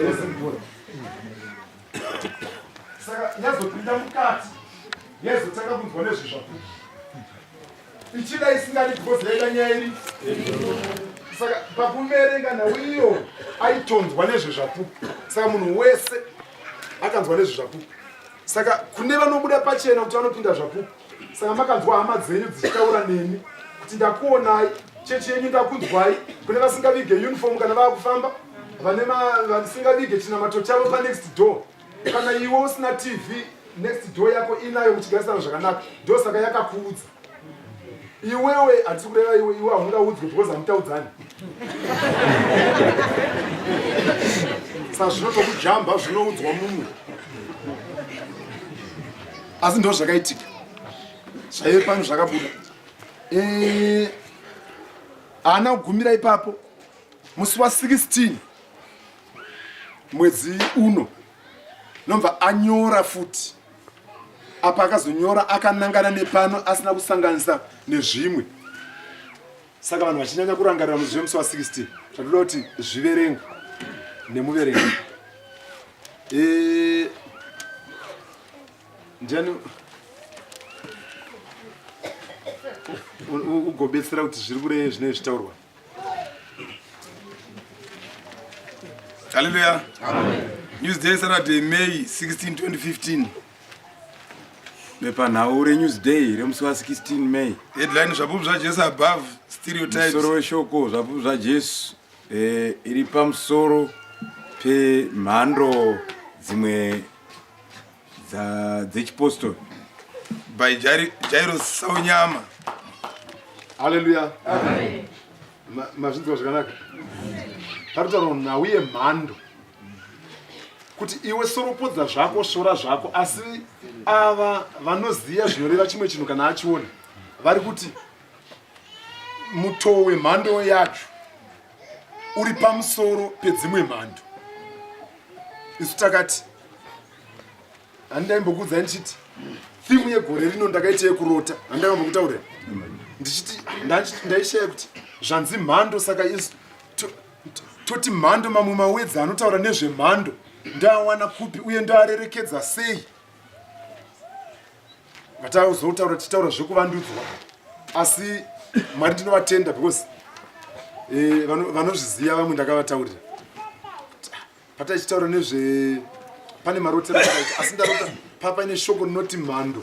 yezimudhola. Saka yazopinda mukati yaizotanga kunzwa nezvezvapupu ichida isingadi because yaida nyaya iri saka pakuverenga nhau iyo aitonzwa nezvezvapupu. Saka munhu wese akanzwa nezvezvapupu. Saka kune vanobuda pachena kuti vanopinda zvapupu. Saka makanzwa hama dzenyu dzichitaura nemi kuti ndakuonai chechi yenyu, ndakunzwai. Kune vasingavige uniform kana vava kufamba, vane vasingavige chinamato chavo panext door. Kana iwe usina TV, next door yako inayo, muchigarisana zvakanaka, ndosaka yakakuudza iwewe. Hatisi kureva iwe, iwe haungaudzwe because hamutaudzani. Saka zvinotokujamba zvinoudzwa mumwe, asi ndo zvakaitika zvaive pano zvakabuda. Haana kugumira ipapo. Musi wa16 mwedzi uno nobva anyora futi. Apa akazonyora akanangana nepano asina kusanganisa nezvimwe, saka vanhu vachinyanya kurangarira musi wemusi wa16. Zvatoda kuti zviverengwe nemuverengi. Ndiani ugobetsera kuti zviri kurei zvinenge zvichitaurwa? Hallelujah. Newsday, Saturday, May 16, 2015. Bepanhau reNewsday remusi wa16 May. Headline: Zvapupu zvaJesu above stereotypes. Musoro weshoko: Zvapupu zvaJesu iri pamusoro pemhando dzimwe dzechipostori. By Jairos Saunyama. Haleluya. Mazvinzwa zvakanaka. Paritaura nhau yemhando kuti iwe soropodza zvako, svora zvako, asi ava vanoziva zvinoreva chimwe chinhu kana achiona vari kuti mutoo wemhando yacho uri pamusoro pedzimwe mhando. Isu takati handaimbokuudzai ndichiti theme yegore rino ndakaita yekurota, handakambokutaurira ndichiti ndaishaya kuti zvanzi mhando. Saka isu toti mhando, mamwe mawedzi anotaura nezvemhando ndawana kupi uye ndarerekedza sei? Ngatazotaura tichitaura zvekuvandudzwa, asi Mwari ndinovatenda because vanozviziva vamwe ndakavataurira pataichitaura nezve pane marotero akaita, asi ndarota papaine shoko rinoti mhando.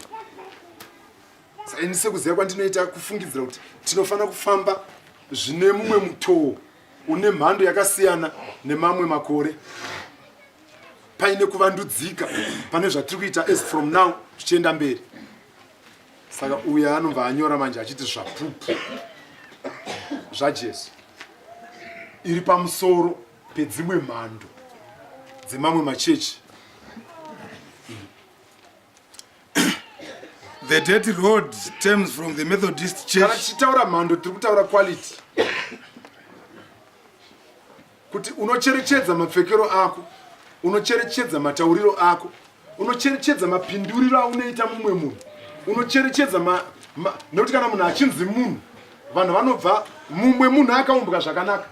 Saka ini sekuziva kwandinoita kufungidzira kuti tinofanira kufamba zvine mumwe mutoo une mhando yakasiyana nemamwe makore, paine kuvandudzika pane zvatiri kuita as from now zvichienda mberi. Saka uyo anobva anyora manje achiti zvapupu zvaJesu iri pamusoro pedzimwe mhando dzemamwe machechi. The dirty road stems from the Methodist Kana Church. tichitaura mhando, tiri kutaura quality, kuti unocherechedza mapfekero ako, unocherechedza matauriro ako, unocherechedza mapinduriro aunoita mumwe munhu, unocherechedza nekuti kana munhu achinzi munhu, vanhu vanobva mumwe munhu akaumbwa zvakanaka,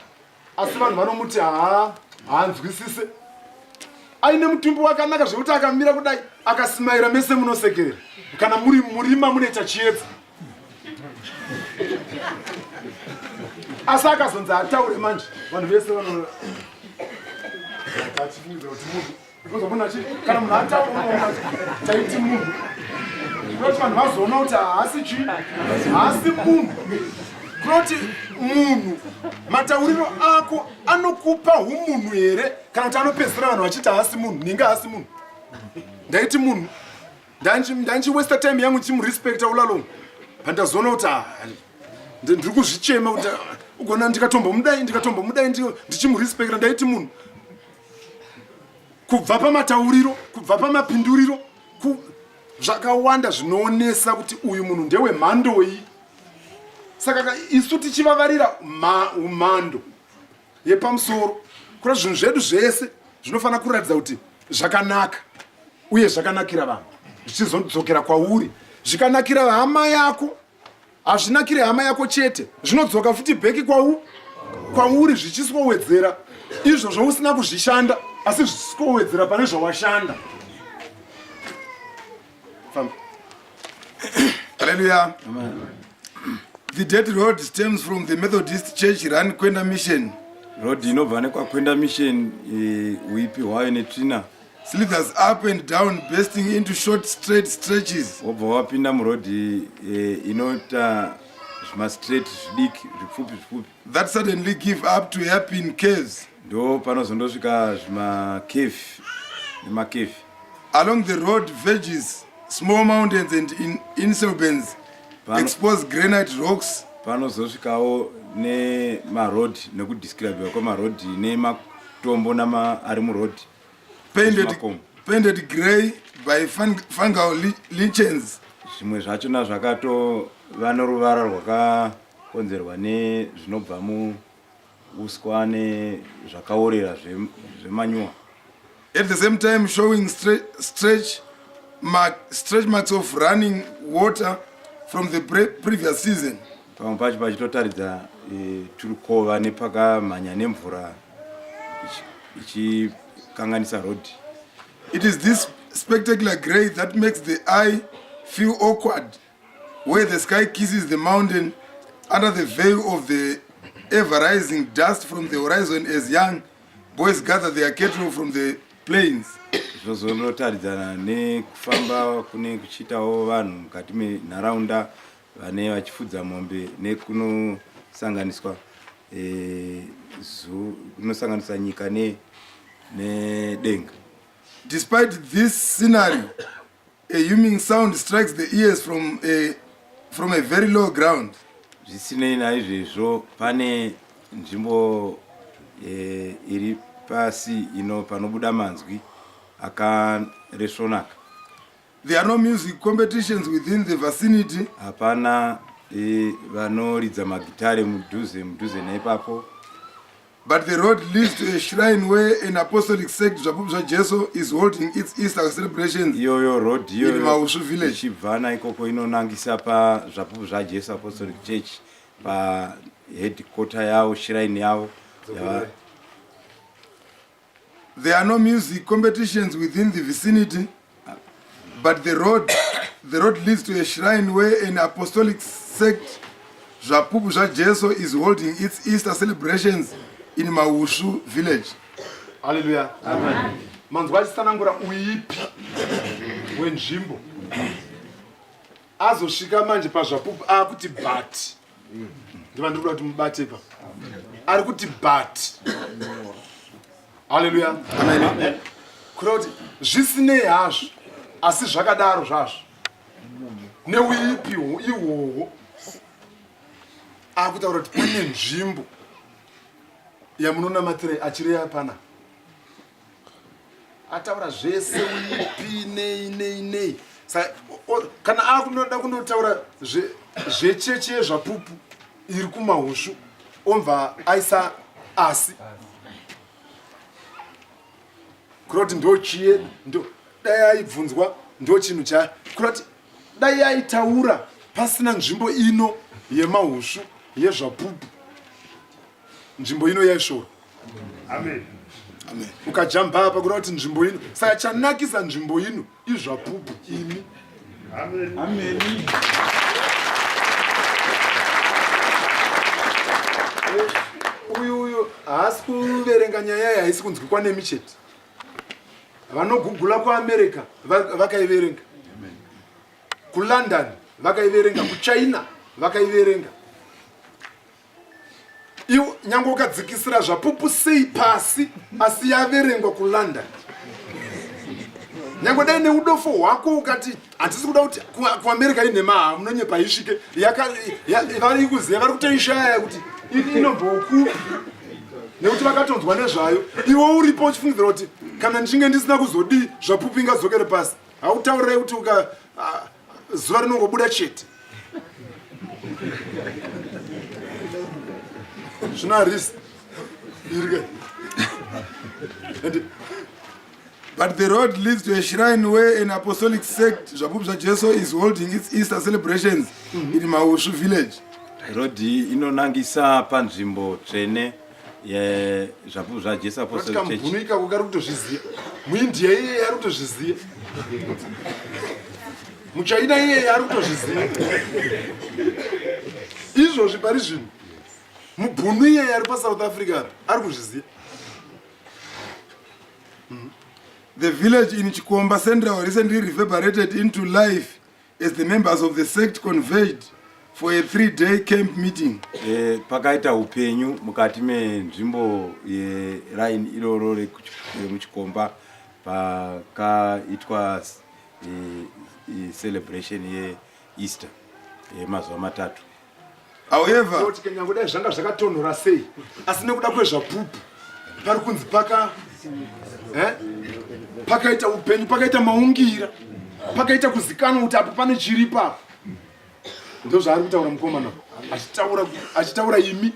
asi vanhu vanomuti haa, haanzwisise, aine mutumbi wakanaka zvekuti akamira kudai akasimaira mese munosekerera, kana muri murima munoita chiedza, asi akazonzi ataure manje vanhu vese vano achifungidzira kuti munhu, because munhu achi kana munhu ataura unoona kuti taiti munhu, kunoti vanhu vazoona kuti haasi chii, haasi munhu. Kunoti munhu matauriro ako anokupa umunhu here, kana kuti anopedzisira vanhu vachiti haasi munhu, ninge haasi munhu. Ndaiti munhu, ndanchiwesta time yangu ndichimurespecta ulalong, pandazoona kuti ah, ndiri kuzvichema kuti ah, ugona ndikatombomudai, ndikatombomudai ndichimurespecta. Ndaiti munhu kubva pamatauriro, kubva pamapinduriro, zvakawanda zvinoonesa kuti uyu munhu ndewemhandoi. Saka isu tichivavarira umhando yepamusoro. Kura zvinhu zvedu zvese zvinofanira kuratidza kuti zvakanaka uye zvakanakira vanhu zvichizodzokera kwauri zvikanakira hama yako hazvinakire hama yako chete zvinodzoka futi bheki kwau kwauri zvichiswowedzera izvo zvausina kuzvishanda asi zvichiswowedzera pane zvawashanda famba Hallelujah. The dirt road stems from the Methodist Church run Kwenda Mission. Road inobva nekwaKwenda Mission eh, uipi hwayo netsvina. Slithers up and down bursting into short straight stretches. Wobva wapinda muroad eh, inoita zvimastraight zvidiki zvipfupi zvipfupi. That suddenly give up to hairpin curves. Ndo panozondosvika zvimacave nemacave. Along the road verges small mountains and in, inselbens expose granite rocks. Panozosvikawo nemaroad nekudescribiwa kwemaroad nematombo nama ari muroad. Painted, painted grey by fung, fungal lichens. Zvimwe zvachona zvakatova noruvara rwakakonzerwa nezvinobva mu uswa nezvakaorera zvemanyuwa. At the same time showing stretch, mark, stretch marks of running water from the pre previous season. Pamwe pacho pachitotaridza e, turukova nepakamhanya nemvura ichikanganisa road. It is this spectacular grey that makes the eye feel awkward where the sky kisses the mountain under the veil of the ever rising dust from the horizon as young boys gather their cattle from the plains. Zvozonotaridzana nekufamba kune kuchiitawo vanhu mukati menharaunda vane vachifudza mombe nekunosanganiswa e, kunosanganisa nyika nedenga. Despite this scenery, A humming sound strikes the ears from a, from a very low ground. Zvisinei naizvezvo pane nzvimbo e, iri pasi ino panobuda manzwi akaresvonaka. There are no music competitions within the vicinity. Hapana e, vanoridza magitare mudhuze mudhuze neipapo. But the road leads to a shrine where an apostolic sect Zvapupu zvaJesu is holding its Easter celebrations iyoyo road in Maushu village. Ichibvana ikoko inonangisa pa Zvapupu zvaJesu Apostolic Church pa headquarter yavo shrine yavo. There are no music competitions within the vicinity, but the road, the road leads to a shrine where an apostolic sect, Zvapupu zvaJesu, is holding its Easter celebrations in Maushu village. Hallelujah. Amen. Manzwa achitsanangura uipi wenzvimbo azosvika manje pazvapupu akuti but ndiva ndiri kuda kuti mubate pa ari kuti but haleluya kureva kuti zvisinei hazvo asi zvakadaro zvazvo neuipi ihwohwo akutaura kuti pane nzvimbo yamunonamatirai achireya pana ataura zvese uipi nei nei nei saka kana akunoda kundotaura zvechechi yezvapupu iri kumahusvu omva aisa asi kureva kuti ndochiye ndo dai aibvunzwa ndochinhu cha kureva kuti dai aitaura pasina nzvimbo ino yemahusvu yezvapupu nzvimbo ino yaisvora amen amen ukajamba apa kuda kuti nzvimbo ino saka chanakisa nzvimbo ino izvapupu imi amen amen eh, uyu uyu haasi kuverenga nyaya iyi haisi kunzwikwa nemi chete vanogugula kuamerica vakaiverenga kulondon vakaiverenga kuchina vakaiverenga Iwe nyange ukadzikisira zvapupu sei pasi asi yaverengwa kuLondon. Nyange dai neudofo hwako ukati hatisi kuda kuti kuAmerica inhema haa munonyepa isvike vari kuziva vari kutoishaya kuti inombokupi nekuti vakatonzwa nezvayo iwe uripo uchifungidzira kuti kana ndichinge ndisina kuzodii zvapupu ingadzokere pasi hautaurire kuti uka zuva rinongobuda chete zvino harisi irike And But the road leads to a shrine where an apostolic sect, Zvapupu zvaJesu, is holding its Easter celebrations in Maushu village. Rodhi inonangisa panzvimbo tsvene yeZvapupu zvaJesu Apostolic Church. Kamubhunu ikako kari kutozviziva. MuIndia iyeye ari kutozviziva. MuChina iyeye ari kutozviziva. Izvozvi pari zvino mubhunu iyeye ari paSouth Africa ari kuzviziva. The village in Chikomba Central recently reverberated into life as the members of the sect converged for a three-day camp meeting. E, pakaita upenyu mukati menzvimbo yeraini iroro remuchikomba pakaitwa e, e, celebration yeEaster yemazuva matatu. However, Kuti kanyange dai zvanga zvakatonhora sei asi nekuda kwezvapupu pari kunzi paka eh? pakaita upenyu pakaita maungira pakaita kuzikanwa kuti apo pane chiripo apo ndozvaari kutaura mukomana achitaura achitaura imi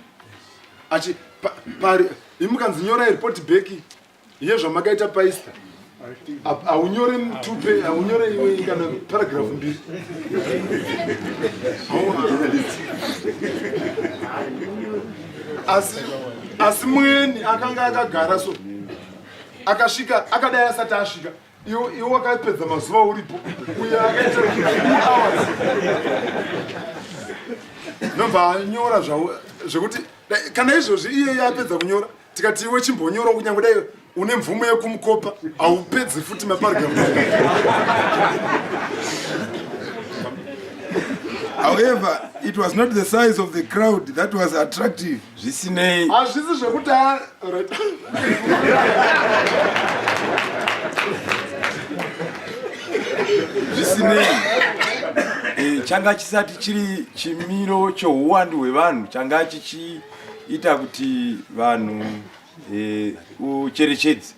achi pari imi mukanzi nyorai report back yezvamakaita paista haunyore mutupe haunyore iwe kana paragraph mbiri asi asi mweni akanga akagara so akasvika akadai asati asvika iwe wakapedza mazuva uripo uye akaita hours nobva anyora zvekuti kana izvozvi iyeye apedza kunyora tikati iwe chimbonyora kunyange dai une mvumo yekumukopa haupedzi futi maparagraph. However, it was not the size of the crowd that was attractive. Zvisinei, hazvisi zvekuti right. Zvisinei, e, changa chisati chiri chimiro chouwandu hwevanhu changa chichi ita kuti vanhu eh, ucherechedze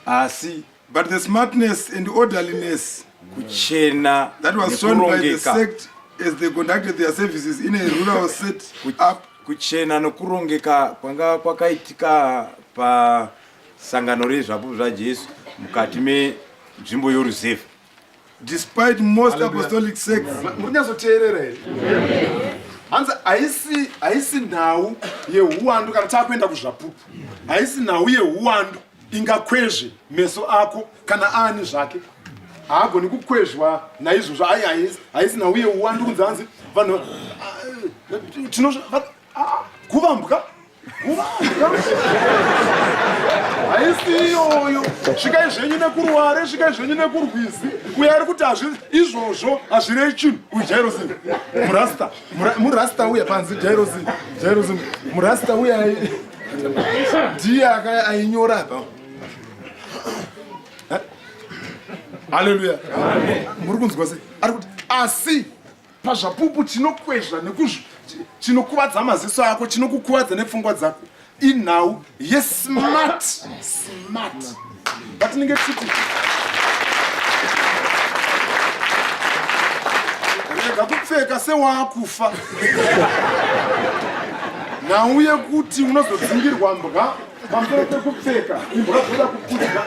asi but the smartness and orderliness kuchena that was shown by the sect as they conducted their services in a rural set up kuchena nokurongeka kwanga kwakaitika pasangano rezvapupu zvajesu mukati menzvimbo yoruzevha Despite most apostolic sects. Muri kunyatsoteerera here? Hanzi haisi haisi nhau yehuwandu kana takuenda kuzvapupu. Haisi nhau yehuwandu ingakwezve meso ako kana aani zvake. Haagoni kukwezvwa naizvozvo. Ai haisi haisi nhau yehuwandu kunzi hanzi vanhu ah, tino ah, kuvambwa haisi iyoyo svikai zvenyu nekuruware svikai zvenyu nekurwizi uyo ari kuti izvozvo hazvirei chinhu uyu jairosi murasta murasta uya panzi jairosi jairosi murasta uya ndiye ainyora apa haleluya muri kunzwa sei ari kuti asi Pazvapupu chinokwezva chinokuvadza maziso ako, chinokukuvadza nepfungwa dzako inhau yesmart smart patinenge tichiti rega kupfeka sewaakufa nhau yekuti unozodzingirwa mbwa pamusoro pekupfeka imbwa dzoda kukudya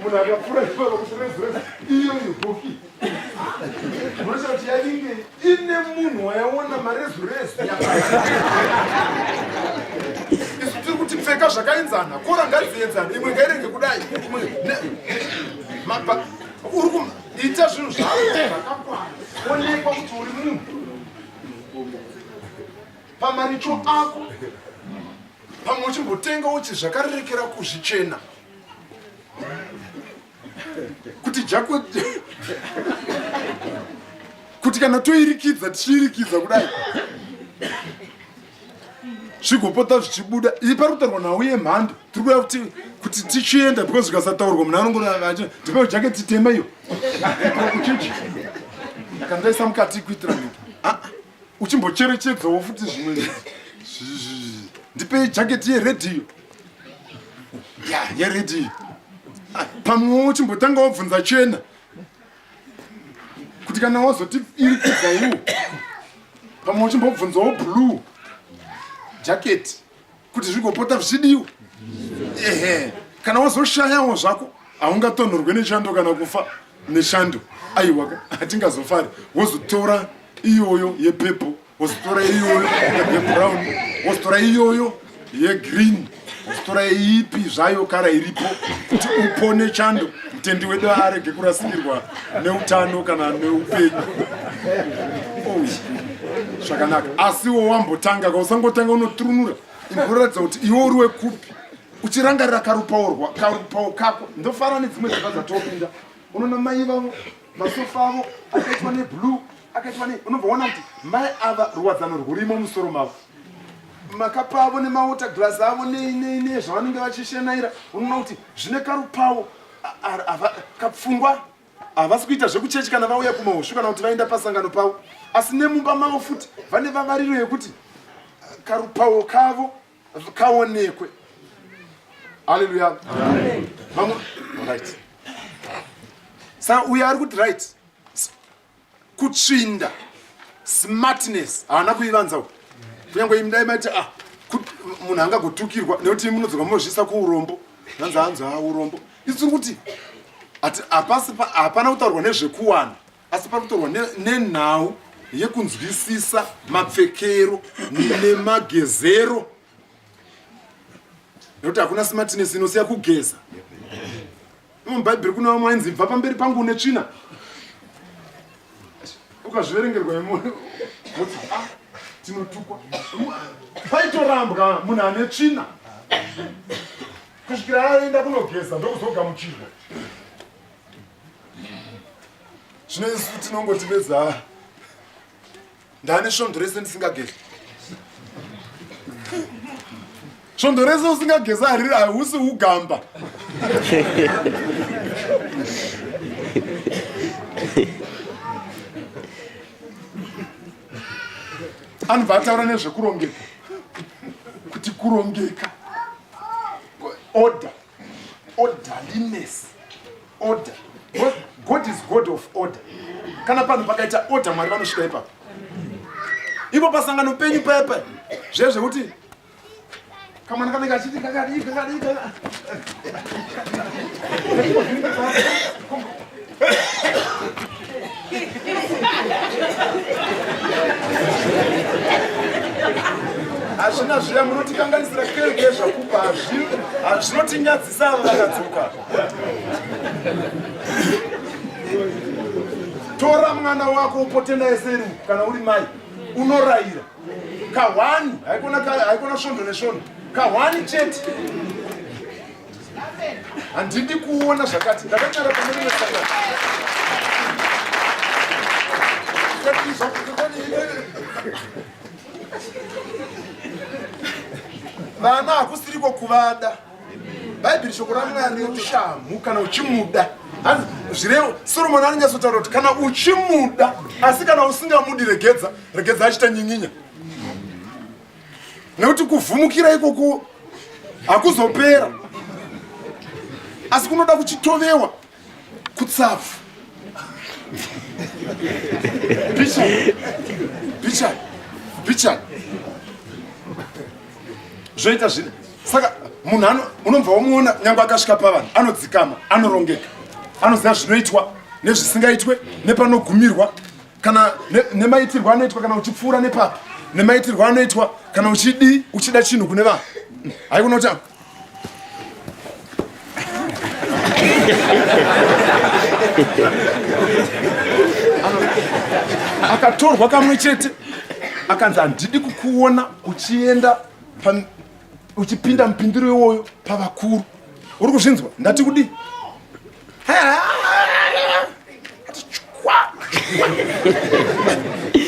munhu akapfuura ipapa kuti rezu rezu iyo ihoki unoita kuti yainge ine munhu wayaona marezu rezu isu tiri kuti pfeka zvakaenzana kora ngadzienzana imwe ngairege kudai uri kuita zvinhu zvako zvakakwana onekwa kuti uri munhu pamaricho ako pamwe uchimbotenga uchi zvakarerekera kuzvichena kuti jako kuti kana toirikidza tichiirikidza kudai zvigopota zvichibuda iyi pari kutaurwa nhau yemhando tiri kuda kuti kuti tichienda because zvikasataurwa munhu anongora ndipewo jaketi tema iyo kuchechi kandaisa mukati kuitira mhiko ah, uchimbocherechedzawo futi zvimwe ndipei jaketi yeredhiyo ya yeredhiyo ah, pamwe uchimbotanga wabvunza chena kuti kana wazoti iri kubva iwo pamwe uchimbobvunzawo blue jacket. Kuti zvigopota zvichidiwa. Ehe, kana wazoshayawo zvako haungatonhorwe nechando kana kufa nechando. Aiwa, hatingazofari. Wozotora iyoyo yepepo, wozotora iyoyo yebrown, wozotora iyoyo yegreen, wozotora ipi zvayo kara iripo kuti upone chando. Mutendi wedu arege kurasikirwa neutano kana neupenyu. Oh, zvakanaka. Asiwo wambotanga ka, usangotanga unoturunura. Imboratidza kuti iwe uri wekupi, uchirangarira karupawo karupawo kako. Ndofara nedzimwe dzimba dzatopinda, unoona mai vavo masofa avo akaitwa neblue, akaitwa ne, unobva waona kuti mai ava ruwadzano rwurimo musoro mavo, makapa avo nemawater glass avo nei nei nei zvavanenge vachishenaira, unoona kuti zvine karupawo kapfungwa. Havasi kuita zvekuchechi kana vauya kumahoshu kana kuti vaenda pasangano pavo, asi nemumba mavo futi vane vavariro yekuti karupawo kavo kaonekwe. Haleluya. Vamwe right. Saka uyo ari kuti right, kutsvinda smartness haana kuivanza uku, kunyange imi dai maiti ah, munhu angagotukirwa nekuti munodzoka mozviisa kuurombo, hanzi hanzi ha urombo. Isu tiri kuti hapasi hapana kutaurwa nezvekuwana, asi pari kutaurwa nenhau yekunzwisisa mapfekero nemagezero, nekuti hakuna smartness inosiya kugeza. Mubhaibheri kune vamwe vainzi bva pamberi pangu une tsvina, ukazviverengerwa imo woti ah, tinotukwa. Paitorambwa munhu ane tsvina kusvikira aenda kunogeza ndokuzogamuchirwa. Zvino isu tinongoti bedza ndane svondo rese ndisingagezi. Svondo rese usingagezi hariri, hausi ugamba. Anobva ataura nezvekurongeka, kuti kurongeka, order, orderliness, order. God is God of order. Kana panhu pakaita order, Mwari vanosvika ipapo. Ipo pasangano penyu paya paya zviya zvekuti kamwana kanenge achiti kakadii kakadii hazvina zviya, munotikanganisira kereke yezvakupa, zvinotinyadzisa ava vakadzoka. Tora mwana wako upote naye seri, kana uri mai unorayira kahwani, haikona svondo nesvondo, kahwani chete. Handidi kuona zvakati. Ndakanyara pane rimwe sangano. Vana hakusiriko kuvada. Bhaibheri shoko raMwari ushamhu kana uchimuda. Zvirevo Solomon anonyatsotaura kuti kana uchimuda, asi kana usingamudi regedza, regedza achita nyinginya. Nekuti kuvhumukira ikoko hakuzopera, asi kunoda kuchitovewa kutsapfu. Picha, picha, picha. Zvoita zvino. Saka munhu unobva wamuona nyange akasvika pavanhu anodzikama, anorongeka, anoziva zvinoitwa nezvisingaitwe, nepanogumirwa, kana nemaitirwo anoitwa kana uchipfuura nepapi, nemaitirwo anoitwa kana uchidi uchida chinhu kune vanhu. Haikona kuti akatorwa kamwe chete akanzi handidi kukuona uchienda uchipinda mupindiro iwoyo pavakuru. Uri kuzvinzwa? Ndati kudii?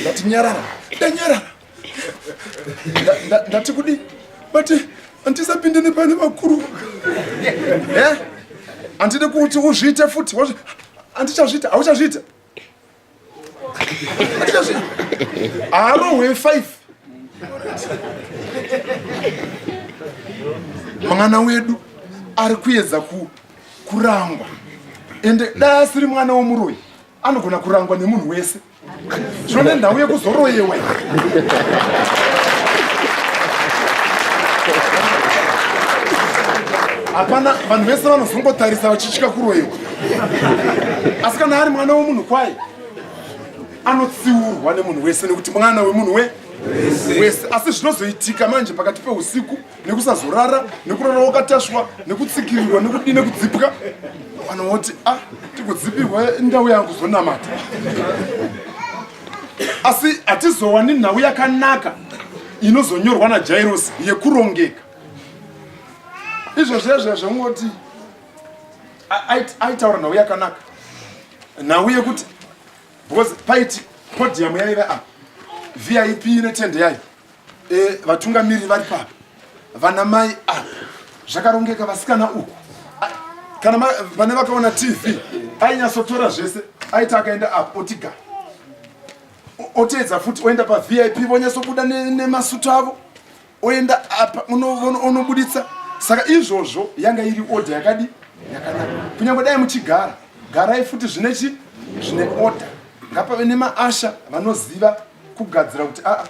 Ndati nyarara, ndanyarara. Ndati kudii? But handisapinde nepane vakuru. Handidi kuti uzviite futi. Handichazviita, hauchazviita. Harohwe 5. Mwana wedu ari kuedza kurangwa, ende dai asiri mwana womuroyi anogona kurangwa nemunhu wese. Zvino nenhau yekuzoroyewa Hapana, vanhu vese vanozongotarisa vachitya kuroyiwa. Asi kana ari mwana wemunhu kwaye anotsiurwa nemunhu wese nekuti mwana wemunhu we wese. Asi zvinozoitika manje pakati peusiku nekusazorara nekurara wakatasvwa nekutsikirirwa nekudii nekudzipwa, vanhu voti a ah, tikudzipirwa ndau yangu kuzonamata. Asi hatizowani nhau yakanaka inozonyorwa naJairosi yekurongeka. Izvo zvezvo zvongoti aitaura nhau yakanaka, nhau yekuti because paiti podium yaive apa, VIP netende yayo, e, vatungamiriri vari papa, vana mai apa, zvakarongeka, vasikana uku. Kana vane vakaona TV, ainyatsotora zvese, aiti akaenda apa otigara, oteedza futi, oenda paVIP, vonyatsobuda nemasutu avo, oenda apa onobuditsa. Saka izvozvo yanga iri order yakadi yakanaka. Kunyange dai muchigara, garai futi zvine chi zvine order. Ngapave nemaushers vanoziva kugadzira kuti aa,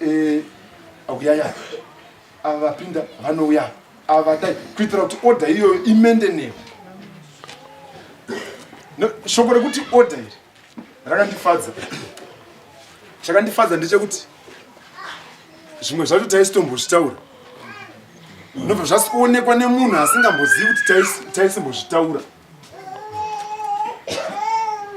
e, uyaya ava vapinda, vanouya ava vadai, kuitira kuti order iyoyo imaintainwe. Shoko rekuti order iri rakandifadza. Chakandifadza ndechekuti zvimwe zvacho taisitombozvitaura, nobva zvasikuonekwa nemunhu asingambozivi kuti taisimbozvitaura.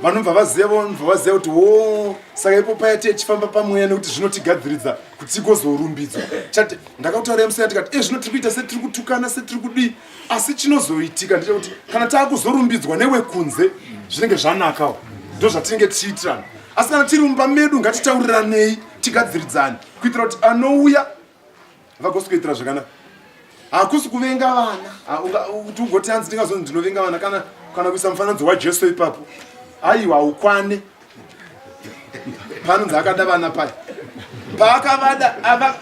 Vanobva vaziva, vanobva vaziva kuti wo saka ipo paya tichifamba pamweya, nekuti zvinotigadziridza kuti tigozorumbidzwa. Chati ndakakutaura musaya, tikati e, zvino tiri kuita setiri kutukana, setiri kudii, asi chinozoitika ndechekuti kana taakuzorumbidzwa newekunze zvinenge zvanakawo, ndo zvatinenge tichiitirana. Asi kana tiri mumba medu, ngatitauriranei, tigadziridzane kuitira kuti anouya vagosikuitira zvakanaka. Hakusi kuvenga vana kuti ugoti hanzi ndingazonzi ndinovenga vana kana kuisa mufananidzo waJesu ipapo. Aiwa, haukwane panonzi akada vana paya. Paakavada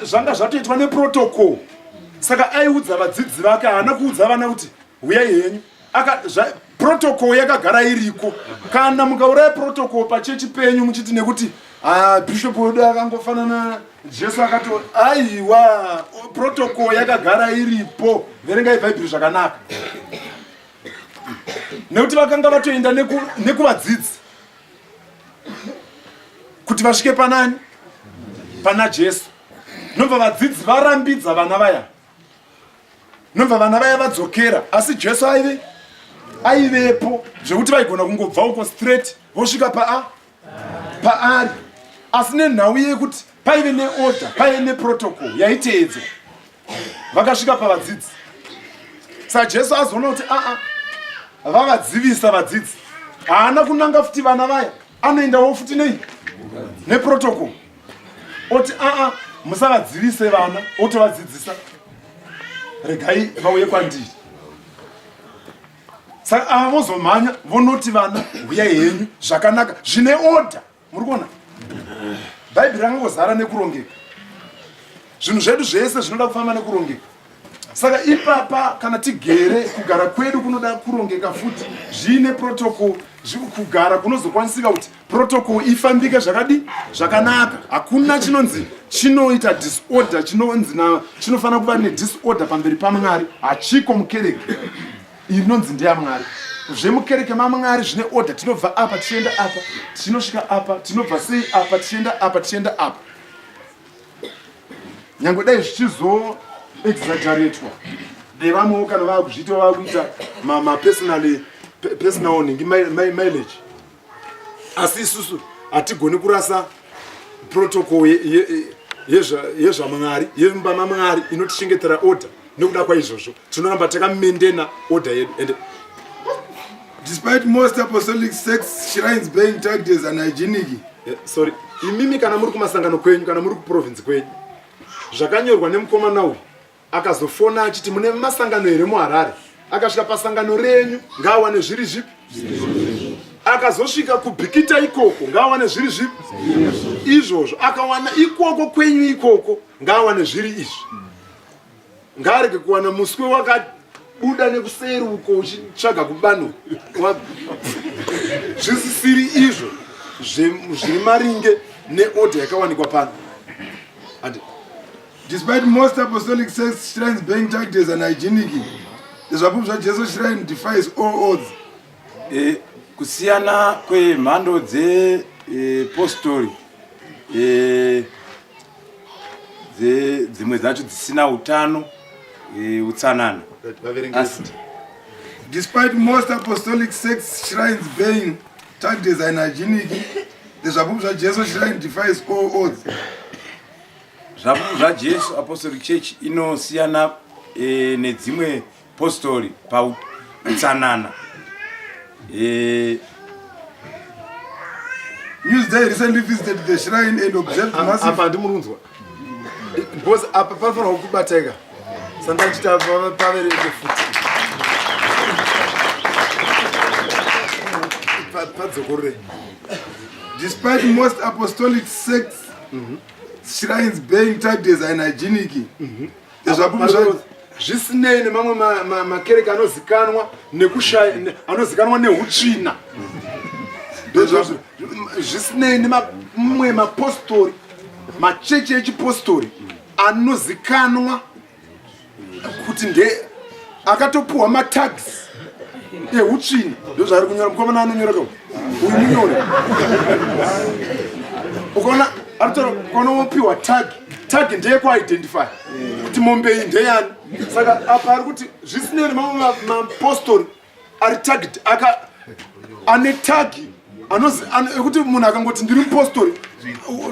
zvanga zvatoitwa neprotocol. Saka aiudza vadzidzi vake, haana kuudza vana kuti huyai henyu. Protocol yakagara iriko. Kana mukauraya protocol pachechi penyu muchiti nekuti, ah, bishop wedu akangofanana Jesu akato, aiwa, protocol yakagara iripo. Verengai Bhaibheri zvakanaka, nekuti vakanga vatoenda nekuvadzidzi kuti vasvike panani, pana Jesu. Nobva vadzidzi varambidza vana vaya, nobva vana vaya vadzokera. Asi Jesu aive aivepo zvekuti vaigona kungobva uko straight vosvika paa paari. Asi nenhau yekuti paive neorder, paive neprotocol yaiteedzwa, vakasvika pavadzidzi. Saka Jesu azoona kuti aa, vavadzivisa vadzidzi, haana kunanga futi vana vaya, anoendawo futi nei neprotocol, oti aa, musavadzivise vana, otovadzidzisa, regai vauye kwandiri. Saka ava vozomhanya vonoti vana huyai henyu zvakanaka, zvine order. Muri kuona Bhaibheri rakangozara nekurongeka. Zvinhu zvedu zvese zvinoda kufamba nekurongeka. Saka ipapa kana tigere, kugara kwedu kunoda kurongeka futi, zviine protocol, kugara kunozokwanisika kuti protocol ifambike zvakadi zvakanaka. Hakuna chinonzi chinoita disorder, chinonzi chinofanira kuva nedisorder pamberi paMwari, hachiko mukereke inonzi ndeyaMwari. Zvemukereke maMwari zvine order. Tinobva apa tichienda apa, tichinosvika apa, tinobva sei apa, tichienda apa, tichienda apa. Nyange dai zvichizo exaggeratwa nevamwewo, kana vaakuzviita, vaakuita mapersonal personal ningi mileage, asi isusu hatigoni kurasa protocol yezvaMwari, yemumba maMwari inotichengetera order. Nekuda kwaizvozvo tinoramba takamaintaina order yedu and Despite most apostolic sex shrines being tagged as unhygienic, Sorry, imimi kana muri kumasangano kwenyu, kana muri kuprovince kwenyu, zvakanyorwa nemukomana uyu akazofona achiti mune masangano here muHarare, akasvika pasangano renyu ngaawane zviri zvipi, akazosvika kuBhikita ikoko ngaawane zviri zvipi izvozvo, akawana ikoko kwenyu ikoko ngaawane zviri izvi. Ngaarege kuwana muswe wakabuda nekuseri uko uchitsvaga kubano zvisisiri izvo zviri maringe neorder yakawanikwa pano. Andi Despite most apostolic sex shrines being tagged as unhygienic, The Zvapupu zvaJesu shrine defies all odds. E, kusiyana kwemhando dzepostori e, e, dzimwe dzacho dzisina utano e, utsanana. Asi, Despite most apostolic sects shrines being tagged as unhygienic, the Zvapupu zvaJesu shrine defies all odds. Zvapupu zvaJesu Apostolic Church inosiyana e, nedzimwe postori pautsanana. E, Newsday recently visited the shrine and observed massive... Apa handimurunzwa. Because apa panofanirwa kubateka. Sandachita paverenge futi. Padzokorore. Despite most apostolic sects mm -hmm. shrines being tagged as unhygienic mm -hmm. Zvisinei nemamwe makereke anozikanwa nekushaya anozikanwa neutsvina zvisinei nemamwe mapostori machechi echipostori anozikanwa kuti nde akatopuhwa matags ehutsvina ndozvaari kunyora mukomana anonyora ka uyu munyori ukaona aritaura ukaona wopiwa tag tag ndeyekuidentify kuti mombe iyi ndeyani saka apa ari kuti zvisinei nemamwe mapostori ari tagged aka ane tag anozi ekuti munhu akangoti ndiri mupostori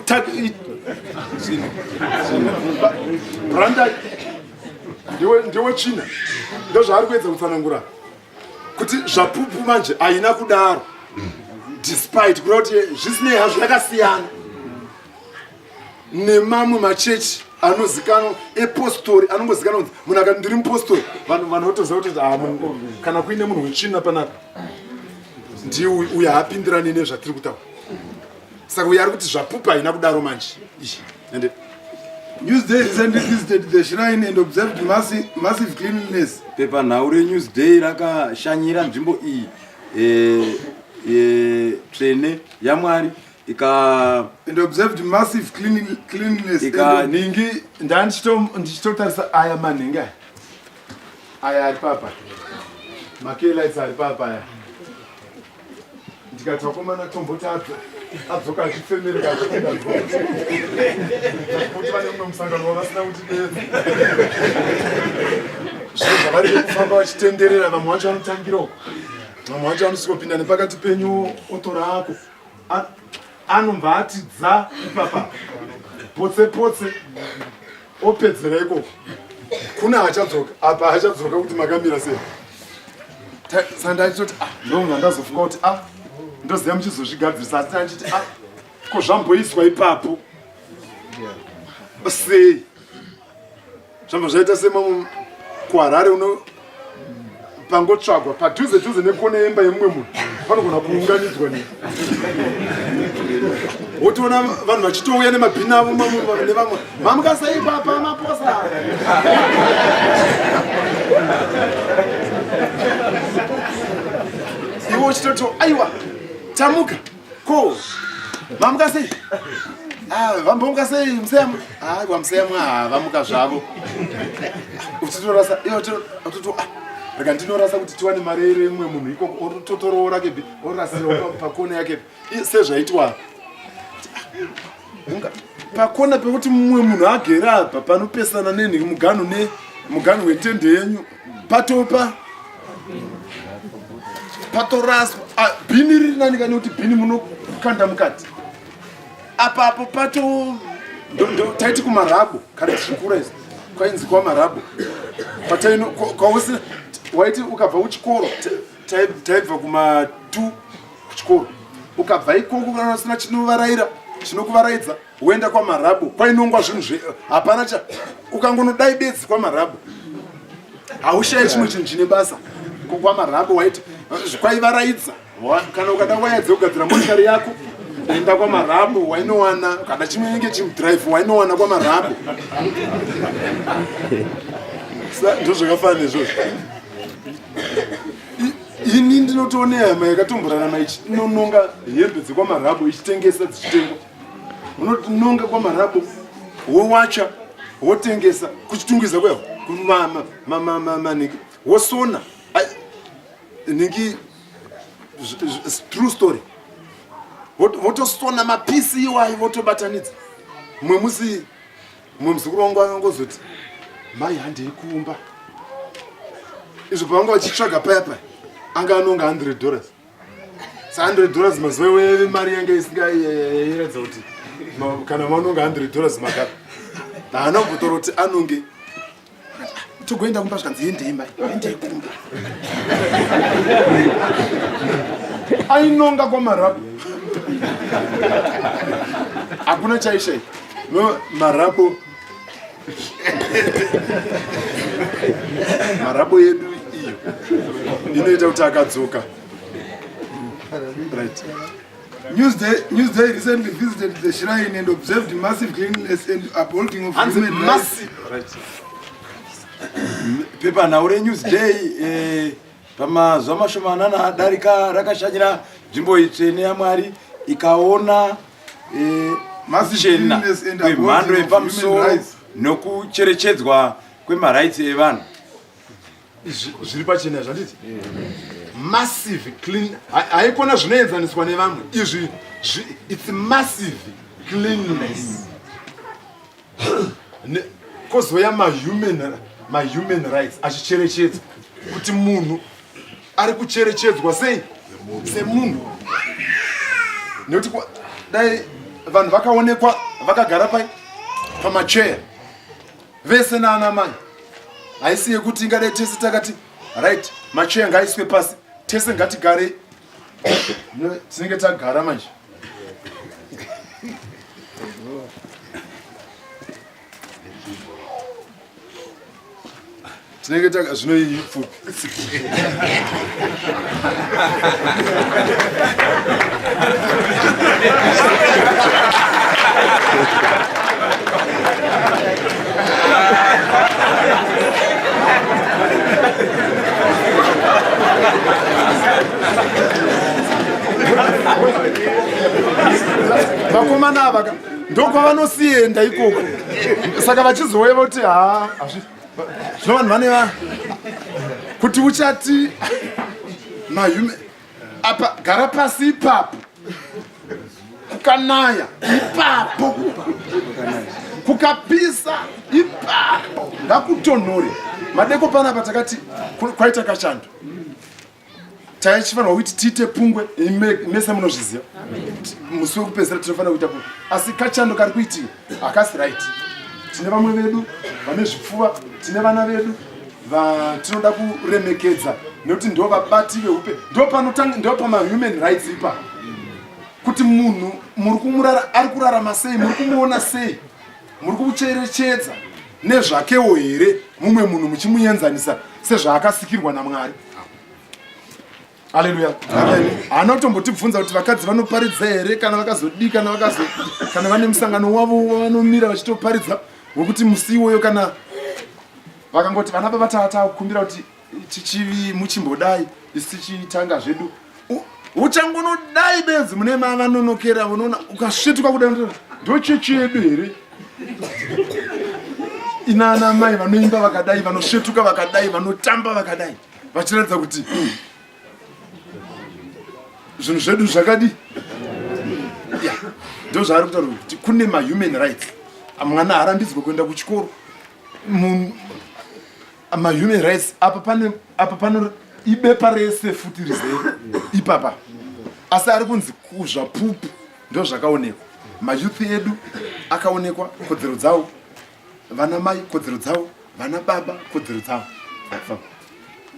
tag branda ndiwe tsvina ndozvaari kuedza kutsanangura kuti zvapupu manje haina kudaro despite kureva kuti zvisinei hazvo yakasiyana nemamwe machechi anozikanwa epostori anongozikanwa kunzi munhu akati ndiri mupostori vanhu vanhu votoziva kuti ah, kana kuine munhu wetsvina panapa ndiye uyo haapindirani nezvatiri kutaura saka uyo ari kuti zvapupa haina kudaro manje ende Newsday recently visited the shrine and observed massive, massive cleanliness. Pepanhau reNewsday rakashanyira nzvimbo iyi e, e, tsvene yaMwari ika and observed massive cleaning, cleanliness ika ningi ndandichitotarisa aya manhingi aya aya ari papa makelights ari papa aya ndikati vakomana tomboti adzoka achifemereka achipinda kuti vane mumwe musangano wavasina kuti deedza zviro zvavari kufamba vachitenderera vamwe vacho vanotangira uko vamwe vacho vanosvikopinda nepakati penyu otora ako anobva ati dza ipapa potse potse opedzera ikoko kuna achadzoka apa achadzoka kuti makamira sei sanda achitoti ah ndonga ndazofunga kuti ah ndoziva muchizozvigadzirisa asi achiti ah ko zvamboiswa ipapo sei Zvabva zvaita semamwe kuHarare uno pangotsvagwa padhuze dhuze nekona yemba yemumwe munhu panogona kuunganidzwa ne wotoona vanhu vachitouya nemabhini avo nevamwe mamukasei papa maposa iwe uchitoti aiwa tamuka Ko, mamuka sei? Ah, vambomuka sei museyamwa? Ah, kwa museyamwa ah, vamuka zvavo. Uchitorasa, iwe utoto ah, rega ndinorasa kuti tiwane mari yemumwe munhu ikoko ototoroora kepi, orasira pakona yake sezvaitwa. Pakona pekuti mumwe munhu agere apa panopesana nenhi muganhu ne muganhu wetende yenyu. Patopa patoraswa ah, bhini riri nani kani kuti bhini munokanda mukati apa apo pato taiti kumarabo kare tichikura izvi kwainzi kwamarabo pataino kwausina waiti ukabva kuchikoro taibva kuma 2 kuchikoro ukabva ikoko kana usina chinovaraira chinokuvaraidza woenda kwamarabo kwainongwa zvinhu zve hapana cha ukangonodai bedzi kwamarabo haushayi chimwe chinhu chine basa kwamarabo waiti kwaivaraidza kana ukada waya dzekugadzira motikari yako enda kwamarabo wainowana kana chimwe inge chimudrive wainowana kwamarabo ndozvakafanana izvozvo ini ndinotoone hama yakatomborarama ichinononga hembe dzekwamarabo ichitengesa dzichitengwa unononga kwamarabo wowacha wotengesa kuchitungwiza kuya maniki Wosona ningi true story. Votosona mapisi iwayo votobatanidza. Mumwe musi mumwe muzukuru wangu akangozoti mai handei kumba. Izvo pavanga vachitsvaga paya paya anga anonga 100 dollars. Sa 100 dollars mazuva iwayo mari yange isingairatidza kuti kana vanonga 100 dollars magara. Haana kumbotaura kuti anonge togoenda kumba zvikanzi hendei mai hendei kumba ainonga kwamarapo hakuna chaishai no marapo marapo yedu iyo inoita kuti akadzoka right Newsday, Newsday recently visited the shrine and observed massive cleanliness and upholding of human rights. Right. Pepanhau reNewsday eh, pamazuva mashomanana adarika rakashanyira nzvimbo itsvene yaMwari ikaona eh, Massive kuchena cleanliness and kwemhando upholding of human yepamusoro rights. nokucherechedzwa kwemarights evanhu. Zviri pachena zvanditi massive clean haikona zvinoenzaniswa nevamwe izvi its massive cleanliness kozouya mahuman mahuman rights achicherechedzwa kuti munhu ari kucherechedzwa sei semunhu nekuti dai vanhu vakaonekwa vakagara pai pamacheya vese naana mai haisi yekuti ingadai tese takati right macheya ngaaiswe pasi tese ngatigarei tinenge tagara manje tinenge taka zvino iyi pfupi vakomana ava ndokwavanosienda ikoko saka vachizouya voti ha zvino vanhu vane va kuti uchati mahume apa gara pasi ipapo kukanaya ipapo kukapisa ipapo ngakutonhore madeko panapa takati kwaita kachando taichifanirwa kuti tiite pungwe mese munozviziva musi wekupedzisira tinofanira kuita pungwe asi kachando kari kuitika hakasi right tine vamwe vedu vane zvipfuva tine vana vedu vatinoda kuremekedza nekuti ndo vabati veupe ndo panotanga ndo pamahuman rights ipa kuti munhu muri kumurara ari kurarama sei muri kumuona sei muri kucherechedza nezvakewo here mumwe munhu muchimuenzanisa sezvaakasikirwa namwari Haleluya. Haana kutombotibvunza kuti vakadzi vanoparidza here kana vakazodii kana vakazo kana vane musangano wavo wavanomira vachitoparidza wekuti musi iwoyo kana vakangoti vana baba takumbira kuti tichivi muchimbodai isu tichitanga zvedu uchangonodai benzi mune mavanonokera unoona ukasvetuka kuda ndochechi yedu here inana mai vanoimba vakadai vanosvetuka vakadai vanotamba vakadai vachiratidza kuti zvinhu zvedu zvakadii ya ndo zvaari kutaura kuti kune mahuman rights mwana haarambidzwe kuenda kuchikoro mahuman rights apa pane apa pano ibepa rese futi rizere ipapa asi ari kunzi kuzvapupu ndo zvakaonekwa mayouth edu akaonekwa kodzero dzawo vana mai kodzero dzavo vana baba kodzero dzavo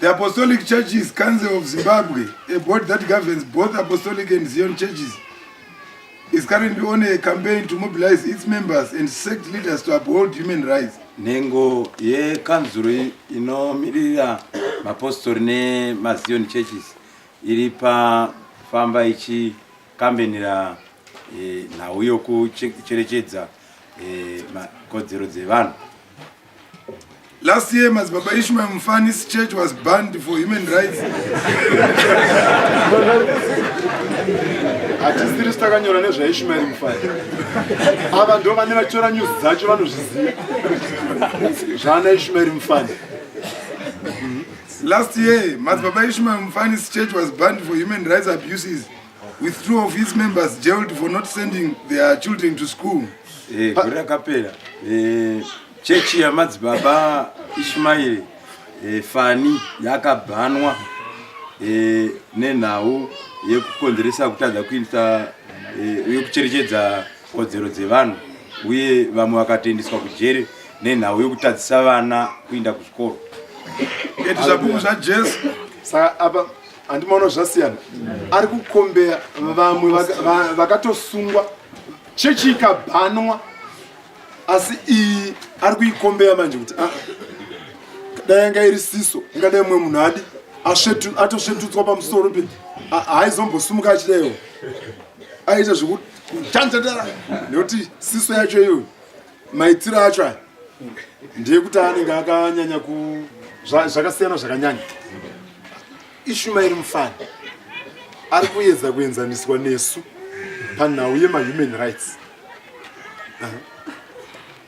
The Apostolic Churches Council of Zimbabwe, a board that governs both Apostolic and Zion churches, is currently on a campaign to mobilize its members and sect leaders to uphold human rights. Nhengo yekanzuru inomirira mapostori nemaZion churches iri pafamba ichikambenera e, nhau yokucherechedza e, kodzero dzevanhu. Last year, Madzibaba Ishmael Mufani's church was banned for human rights. Hatisiri takanyora nezvaIshmael Mufani. Ava ndo vane vachitora news dzacho vanozviziva. Zvaana Ishmael Mufani. Last year, Madzibaba Ishmael Mufani's church was banned for human rights abuses, with two of his members jailed for not sending their children to school. Eh, gore rakapera eh, chechi yamadzibaba Ishmael eh, Fani yakabhanwa eh, nenhau yekukonzeresa kutadza kuita eh, yekucherechedza kodzero dzevanhu uye vamwe vakatoendeswa kujere nenhau yekutadzisa vana kuinda kuzvikoro. Eti zvapupu zvaJesu. Saka apa handimaona zvasiyana. Ari kukombeya vamwe vakatosungwa chechi ikabhanwa asi iyi ari kuikombeya manje kuti ah, dai yanga iri siso ingadai mumwe munhu adi atosvetutswa pamusoro pe haaizombosumuka achidaiwo aita zvekutanzatara nekuti siso yacho iyoyo maitiro acho aya ndeyekuti anenge akanyanya ku zvakasiyana zvakanyanya ishumairi mufana ari kuedza kuenzaniswa nesu panhau yemahuman rights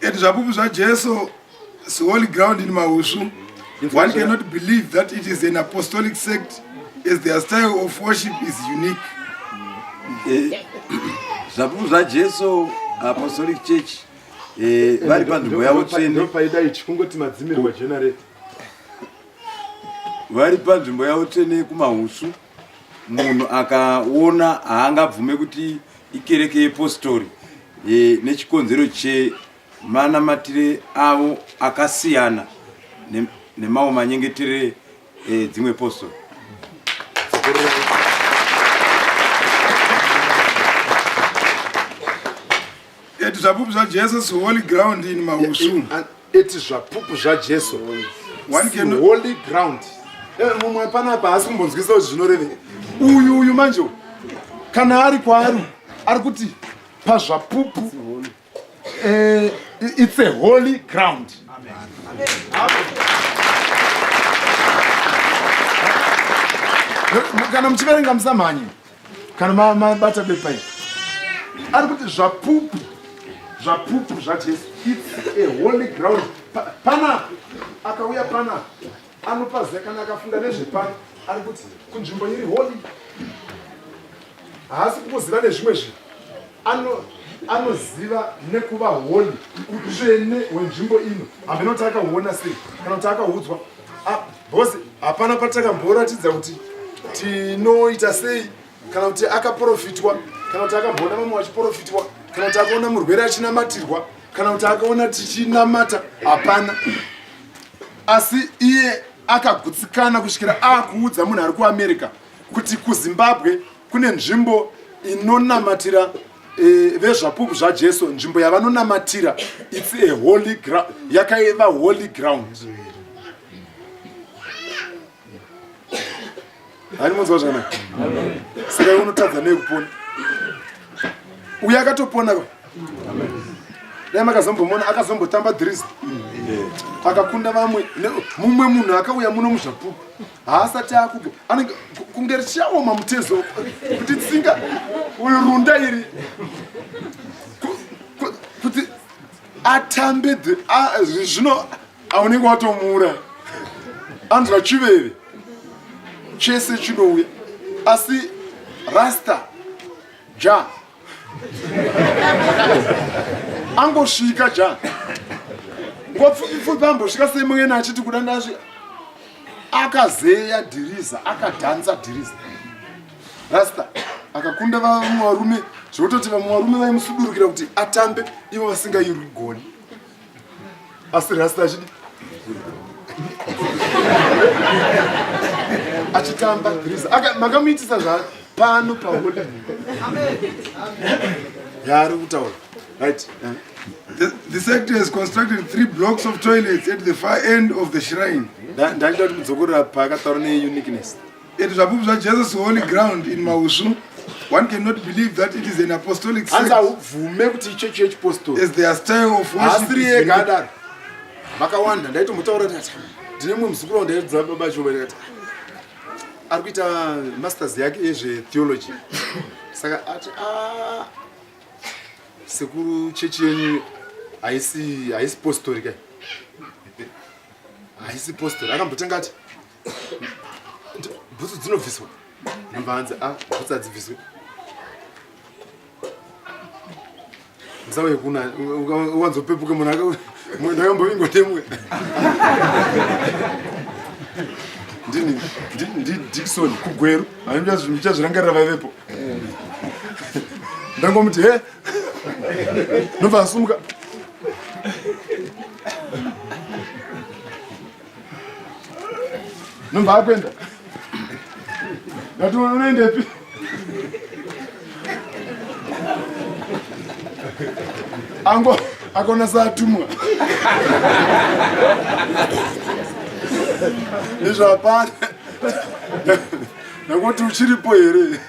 At Zvapupu zvaJesu holy ground in Mahusu, one cannot believe that it is an apostolic sect as their style of worship is unique. Eh, Zvapupu zvaJesu Apostolic Church eh, vari panzvimbo yavo tsvene. Ndopaida ichi kungoti madzimirwa generator. Vari panzvimbo yavo tsvene kuMahusu. Munhu akaona haangabvume kuti ikereke yepostori e, nechikonzero chemanamatire avo akasiyana nemamwe manyengetere edzimwe postori. Eti zvapupu zvaJesu holy ground in Mahusu. Eti zvapupu zvaJesu holy ground. Eh, mumwe panapa haasi kumbonzwisa kuti zvinorevei. Uyu uyu manje kana ari kwaari ari kuti pazvapupu eh, it's a holy ground. Amen. Amen. Kana muchiverenga musamhanye. Kana mabata bepa iri ari kuti zvapupu zvapupu zvajesu its a holy ground panapa akauya panapa anopaziva kana akafunga nezvepano ari kuti kunzvimbo iri holy haasi kungoziva nezvimwe zvinhu ano anoziva nekuva holy utsvene hwenzvimbo ino hameno kuti akahuona sei kana kuti akaudzwa ah, because hapana patakamboratidza kuti tinoita sei kana kuti akaprofitwa kana kuti akamboona vamwe vachiprofitwa kana kuti akaona murwere achinamatirwa kana kuti akaona tichinamata hapana asi iye akagutsikana kusvikira akuudza munhu ari kuamerica kuti kuzimbabwe kune nzvimbo inonamatira e, vezvapupu zvajesu nzvimbo yavanonamatira its a holy ground yakaiva holy ground hani munzwa zvakanaka saka iwe unotadza nei kupona uyo akatopona dai makazombomona akazombotamba dhirizi akakunda vamwe mumwe munhu akauya muno muzvapupu haasati akugo anenge kunge richiaoma mutezo kuti tsinga uyu runda iri kuti atambe zvino aunenge watomuura anzwa chiveve chese chinouya asi rasta ja angosvika ja nguva pfupi pfupi ambosvika semwena achiti kuda ndasvika akazeya dhiriza akadhanza dhiriza rasta akakunda vamwe varume zvekutoti vamwe varume vaimusudurukira kuti atambe ivo vasingairigoni asi rasta achidi achitamba dhiriza makamuitisa zva pano paholi yaari kutaura right The, the sector has constructed three blocks of toilets at the far end of the shrine. Ndachida kuti mudzokorera paakataura neuniqueness. At Zvapupu zvaJesus holy ground in Maushu, one cannot believe that it is an apostolic sect. Hanzi haubvume kuti ichechi yechipostori. As their style of worship. Haasiri ega adaro. Vakawanda ndaitombotaura ndikati ndine mumwe muzukuru wangu ndaidza baba Choba ndikati ari kuita masters yake yezvetheology. Saka ati ah sekuru chechi yenyu haisi haisi postori kai. Haisi postori. Akambotanga ati. Bhutsu dzinobviswa. Nobva hanzi a ah, bhutsu hadzibviswe. Musauye kuna uwanzopepuka munhu ndakambovingwa nemwe. Ndini ndi Dickson kuGweru. Handichazvirangarira vaivepo. Ndangomuti he Nobva asumuka. Nobva akuenda. Ndati unoendepi? Ango akona satumwa. Izvo hapana. Nakuti uchiripo here?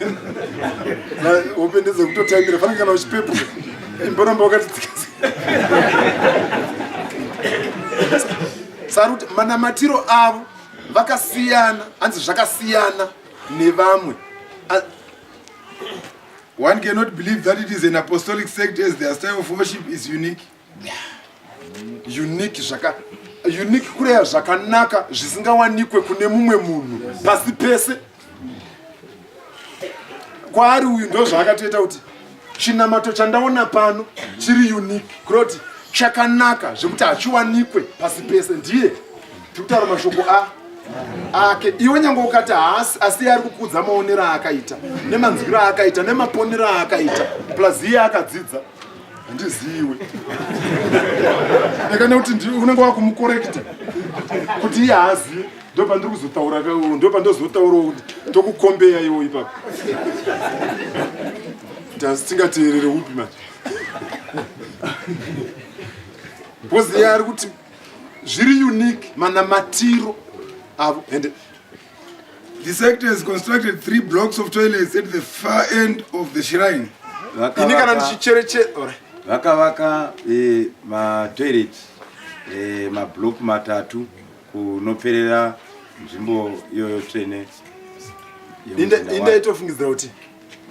Hope ndedzekutotambira fanike kana uchipepuka imboramba wakatitsikisa. Saruti manamatiro avo vakasiyana, hanzi zvakasiyana nevamwe. One cannot believe that it is an apostolic sect as their style of worship is unique. Unique zvaka unique kureya zvakanaka zvisingawanikwe kune mumwe munhu pasi pese. Kwaari uyu ndozvaakatoita kuti chinamato chandaona pano chiri unique kureva kuti chakanaka zvekuti hachiwanikwe pasi pese. Ndiye tiri kutaura mashoko a ake iwe nyange ukati haasi asi iye ari kukuudza maonero aakaita nemanzwiro aakaita nemaponero aakaita plus iye akadzidza handiziwe ndakana kuti unenge wakumukorekta kuti iye haazive ndopandiri kuzotaura ndopandozotaurawo kuti tokukombeya iwo ipapo kuti asi tingateerere upi manje because iye ari kuti zviri unique manamatiro avo and The sect has constructed three blocks of toilets at the far end of the shrine. Ini kana ndichicherechedza vakavaka eh, matoilet eh, mablock matatu kunoperera nzvimbo iyoyo tsvene indaitofungidzira kuti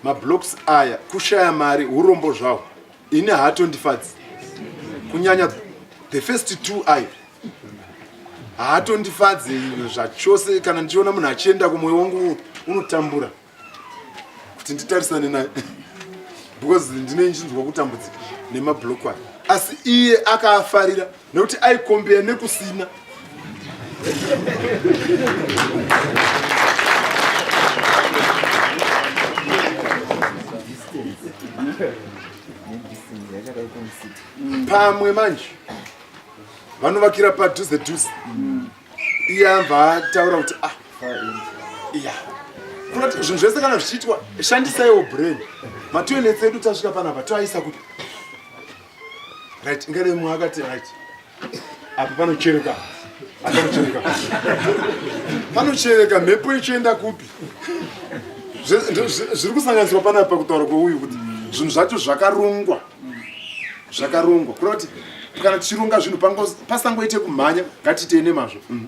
mablocks aya kushaya mari urombo zvawo ini haatondifadzi kunyanya the first two ayo haatondifadzi zvachose kana ndichiona munhu achienda kumwoyo wangu unotambura kuti nditarisane naye because ndine ndichinzwa kutambudzika nemablock ayo asi iye akaafarira nekuti aikombeya nekusina pamwe manje vanovakira padhuze dhuze iye abva ataura kuti ah iya kunoti zvinhu zvese kana zvichiitwa shandisaiwo brain matoilets edu tasvika panapa toaisa kupi right ingade mumwe akati right apa panochereka panochereka panochereka mhepo ichienda kupi zviri kusanganiswa panapa kutaura kweuyu kuti zvinhu zvacho zvakarongwa zvakarongwa kureva kuti kana tichironga zvinhu pasangoite kumhanya ngatiitei nemazvo mm.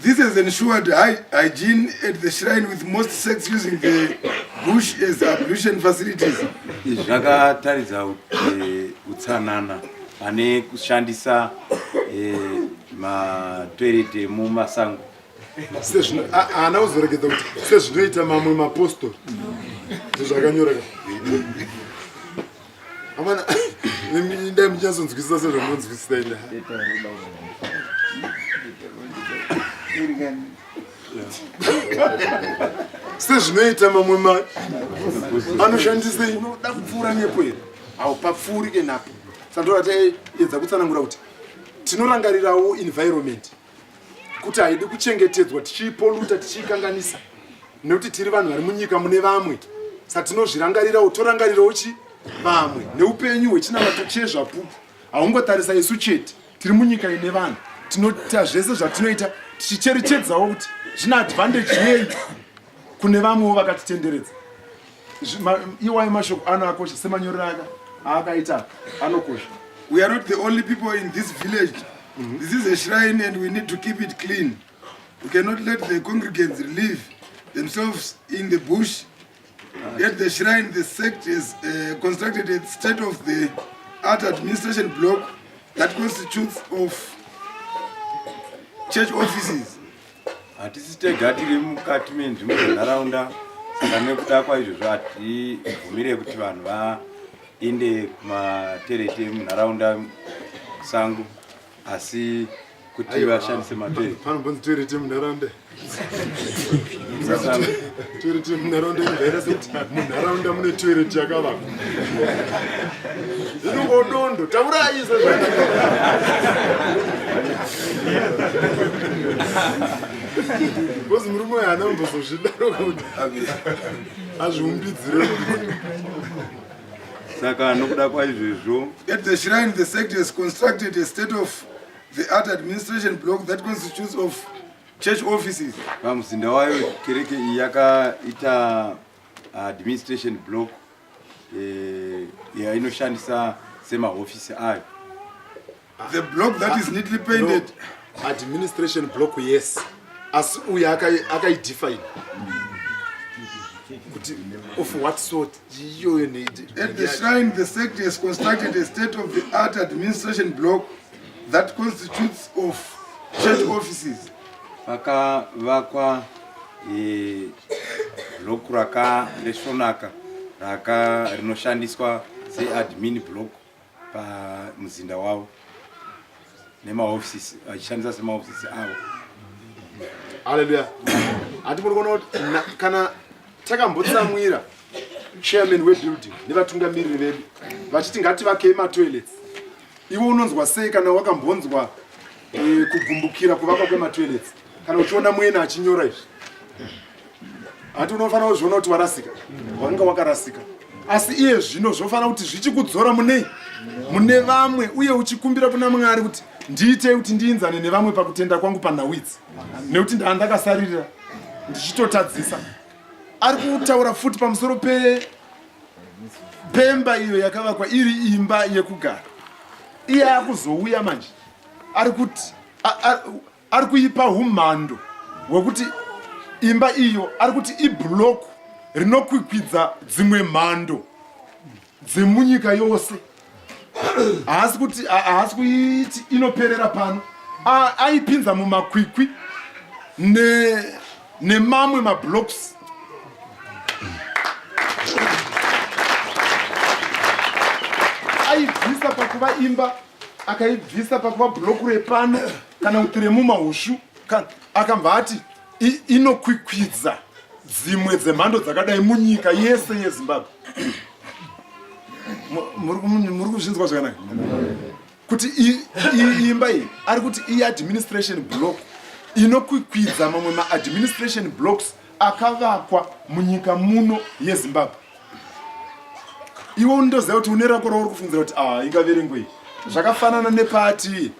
This has ensured high hygiene at the shrine with most sects using the bush as ablution facilities. Izvi zvakataridza eh, utsanana pane kushandisa eh, matoilet emumasango. Sezvino haana kuzoregedza kuti sezvinoita mamwe mapostori ndozvakanyora ka. Amana dai muchazodzwisisa sezvamunonzwisisa ina. Sezvinoita mamwe ma anoshandisei unoda kupfuura nepo here? Haupapfuurike napo. Saka ndorataiedza kutsanangura kuti tinorangarirawo environment kuti haidi kuchengetedzwa tichiipoluta tichiikanganisa nekuti tiri vanhu vari munyika mune vamwe saka tinozvirangarirawo torangarirawo chi vamwe neupenyu hwechinamato chezvapupu haungotarisa isu chete tiri munyika ine vanhu tinoita zvese zvatinoita tichicherechedzawo kuti zvine advantage yei kune vamwewo vakatitenderedza iwayo mashoko ano akosha semanyorero aka aakaita anokosha We are not the only people in this village. Mm -hmm. This is a shrine and we need to keep it clean. We cannot let the congregants relieve themselves in the bush. At the shrine, the sect has uh, constructed a state of the art administration block that constitutes of church offices. Hatisi tega tiri mukati menzvimbo dzenharaunda, saka nekuda kwaizvozvo hatibvumire kuti vanhu vaende kumaterete munharaunda sango, asi kuti vashandise materete. Panombonzi toirete munharaunda. Toirete munharaunda inobvaita sekuti munharaunda mune toirete yakavakwa. Inongodondo taurai sezvo. Because murume uyu haana kumbozozvidaro kuti azviumbidzire. Saka nokuda kwaizvozvo, At the shrine, the sect has constructed a state of the art administration block that constitutes of church offices. Pamuzinda wayo kereke iyi yakaita administration block yainoshandisa semahofisi ayo. The block that is neatly painted. No, administration block, yes, asi uyu akaidefine kuti of what sort iyoyo. At the shrine, the sect has constructed a state of the art administration block that constitutes of church offices. Pakavakwa block rakaresvonaka raka rinoshandiswa seadmin block pamuzinda wavo nemahofisi, vachishandisa semahofisi avo. Haleluya! Hati muri kuona kuti kana takambotsamwira chairman webuilding nevatungamiriri vedu vachiti ngativakei matoilets, iwe unonzwa sei kana wakambonzwa kugumbukira kuvakwa kwematoilets, kana uchiona mwena achinyora izvi? Hati unofanira kuzviona kuti warasika, wakanga wakarasika. Asi iye zvino zvofanira kuti zvichikudzora munei mune vamwe, uye uchikumbira kuna Mwari kuti ndiitei kuti ndiinzane nevamwe pakutenda kwangu panhau idzi, nekuti ndaa ndakasaririra ndichitotadzisa. Ari kutaura futi pamusoro pe pemba iyo yakavakwa iri imba yekugara. Iye akuzouya manje ari kuti ari kuipa umhando hwekuti imba iyo, ari kuti iblock rinokwikwidza dzimwe mhando dzemunyika yose. Haasi kuti haasi kuiti inoperera pano. Aipinza mumakwikwi nemamwe mablocks. Aibvisa pakuva imba, akaibvisa pakuva block repano kana kuti remumahushu, akabva ati inokwikwidza dzimwe dzemhando dzakadai munyika yese yeZimbabwe. Muri kuzvinzwa zvakanaka kuti imba iyi, ari kuti iadministration block inokwikwidza mamwe maadministration blocks akavakwa munyika muno yeZimbabwe. Iwe unotoziva kuti une rako rauri kufungidzira kuti ah, ingaverengwe iyi. Zvakafanana nepati,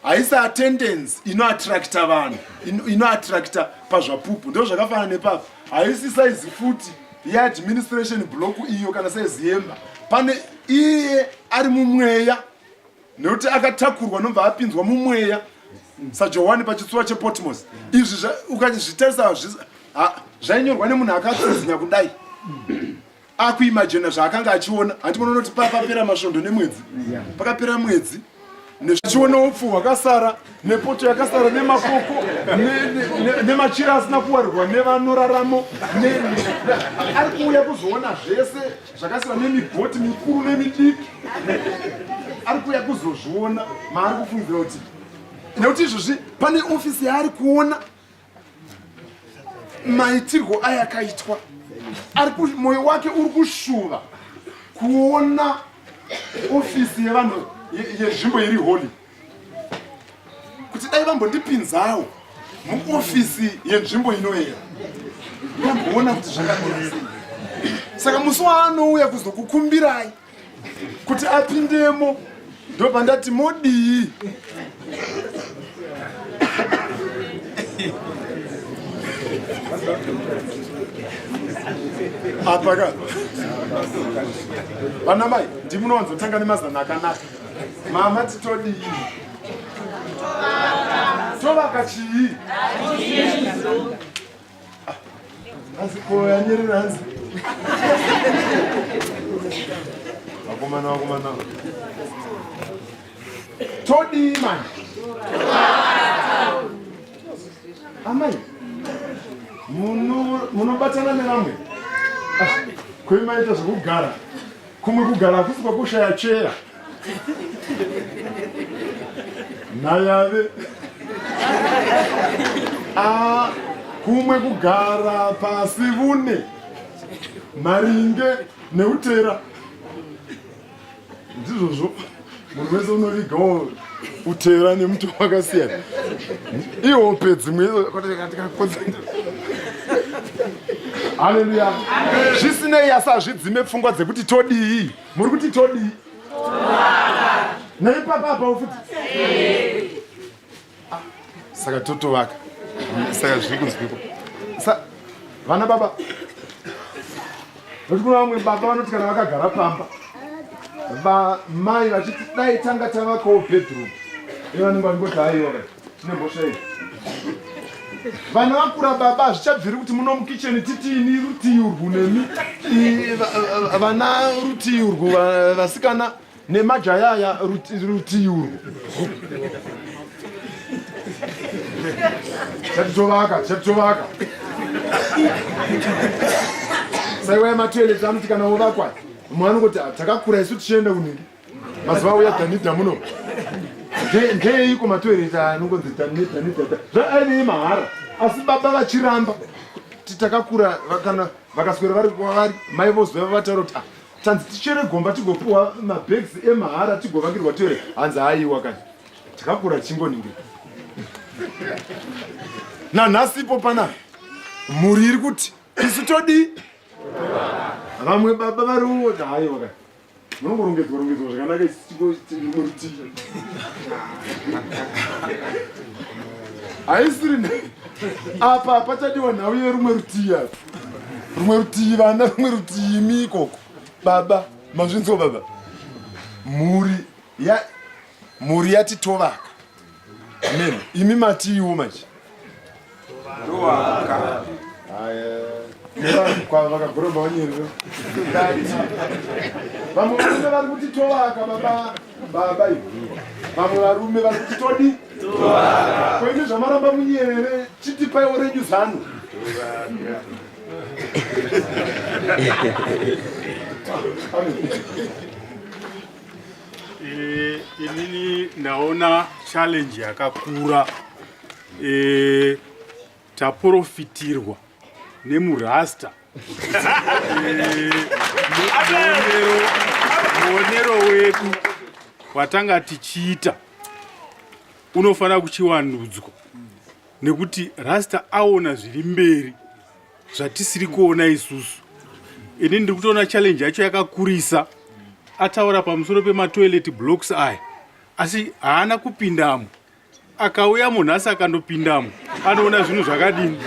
haisi attendance inoattracta vanhu, inoattracta pazvapupu. Ndo zvakafanana nepapa, haisi saizi futi yeadministration block iyo kana saizi yemba. Pane iye ari mumweya, nekuti akatakurwa nobva apinzwa mumweya saJohani pachitsuwa chePatmos. Izvi ukazvitarisa zvainyorwa nemunhu akatsinzinya kudai, akuimajina zvaakanga achiona. Handi munoona kuti papera masvondo nemwedzi, pakapera mwedzi achiona upfu hwakasara nepoto yakasara nemakoko nemachira asina kuwarirwa nevanoraramo. Ari kuuya kuzoona zvese zvakasara nemigoti mikuru nemidiki. Ari kuuya kuzozviona maari kufungidzira kuti, nekuti izvozvi pane ofisi yaari kuona maitirwo ayakaitwa, ari mwoyo wake uri kushuva kuona ofisi yevanhu yenzvimbo iri holy, kuti dai vambondipinzawo muofisi yenzvimbo inoera, ndamboona kuti zvakamira sei. Saka musi waanouya kuzokukumbirai kuti apindemo, ndobva ndati modii? Apa ka, vana mai, ndimunowanzotanga nemazana akanaka. Mama, titodii? Tovaka chii? Hanzi ko yanyerera, hanzi vakomana, vakomana, todii manje? Amai. Munobatana nevamwe ah, kwemaita zvekugara kumwe kugara hakusi kwakushaya cheya nayave ah, kumwe kugara pasi vune maringe neutera ndizvozvo munhu wese unovigawo utera nemuto wakasiyana ihope dzimwe haleluya zvisinei asi hazvidzime pfungwa dzekuti todii muri kuti todii neipapa apawo futi ah, saka totovaka saka zviri kunzwikwa vana baba nokuti kuna vamwe baba vanoti kana vakagara pamba vamai vachiti dai tanga tavakawo bedroom ivanenge vachingoti haiwa tine mhosva iyi vana vakura baba hazvichabviri kuti muno mukicheni titiini rutii urwu nemi vana rutii urwu vasikana nemajaya aya rutii urwu chatitovaka chatitovaka saiwaya matoilet anoti kana ovakwa mumwe anongoti ah, takakura isu tichienda kunhingi mazuva auya dhanidha muno ndeyeiko matoilet anongonzi dhanidha zvaainei mahara asi baba vachiramba takakura kana vakaswera vari kwavari mai vozouya vataura kuti ah, tanzi tichere gomba tigopiwa mabags emahara tigovakirwa toilet hanzi haiwa kani takakura tichingoningira nanhasi ipo pana mhuri iri kuti isu todii vamwe baba vari haiwa kani munongorongedzwa rongedzwa zvakanaka rimwe rutivi haisiri apa pachadiwa nhau yerumwe rutivi apa rumwe rutivi vana rumwe rutivi imi ikoko baba mazvinzwa baba mhuri ya mhuri yati tovaka amen imi matiiwo manje tovaka vakagoromba vanyerero vamwe varume vari kuti tovaka baba baba ivo vamwe varume vari kuti todi koimi zvamaramba munyerere chitipaiwo renyu zano Eh, inini ndaona challenge yakakura eh, taprofitirwa nemurasta eh, muonero wedu watanga tichiita unofanira kuchiwandudzwa nekuti rasta aona zviri mberi zvatisiri kuona isusu ini ndiri kutoona challenge yacho yakakurisa ataura pamusoro pematoilet blocks aya asi haana kupindamo akauya munhasi akandopindamo anoona zvinhu zvakadini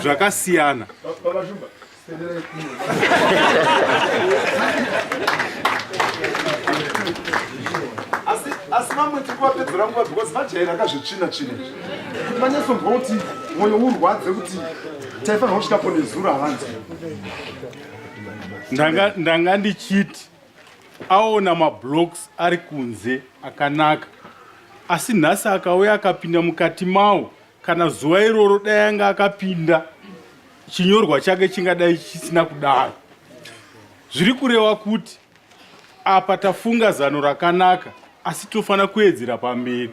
zvakasiyana asi vamwe tiri kuvapedzera nguva because vajaira akazvitsvina tsvina izvi kuti vanyatsonzwa kuti mwoyo urwadze kuti taifanirwa kusvikapo nezuro havanzwi ndanga ndichiti aona mablocks ari kunze akanaka asi nhasi akauya akapinda mukati mawo kana zuva iroro dai anga akapinda chinyorwa chake chingadai chisina kudaro zviri kureva kuti apa tafunga zano rakanaka asi tofanira kuedzera pamberi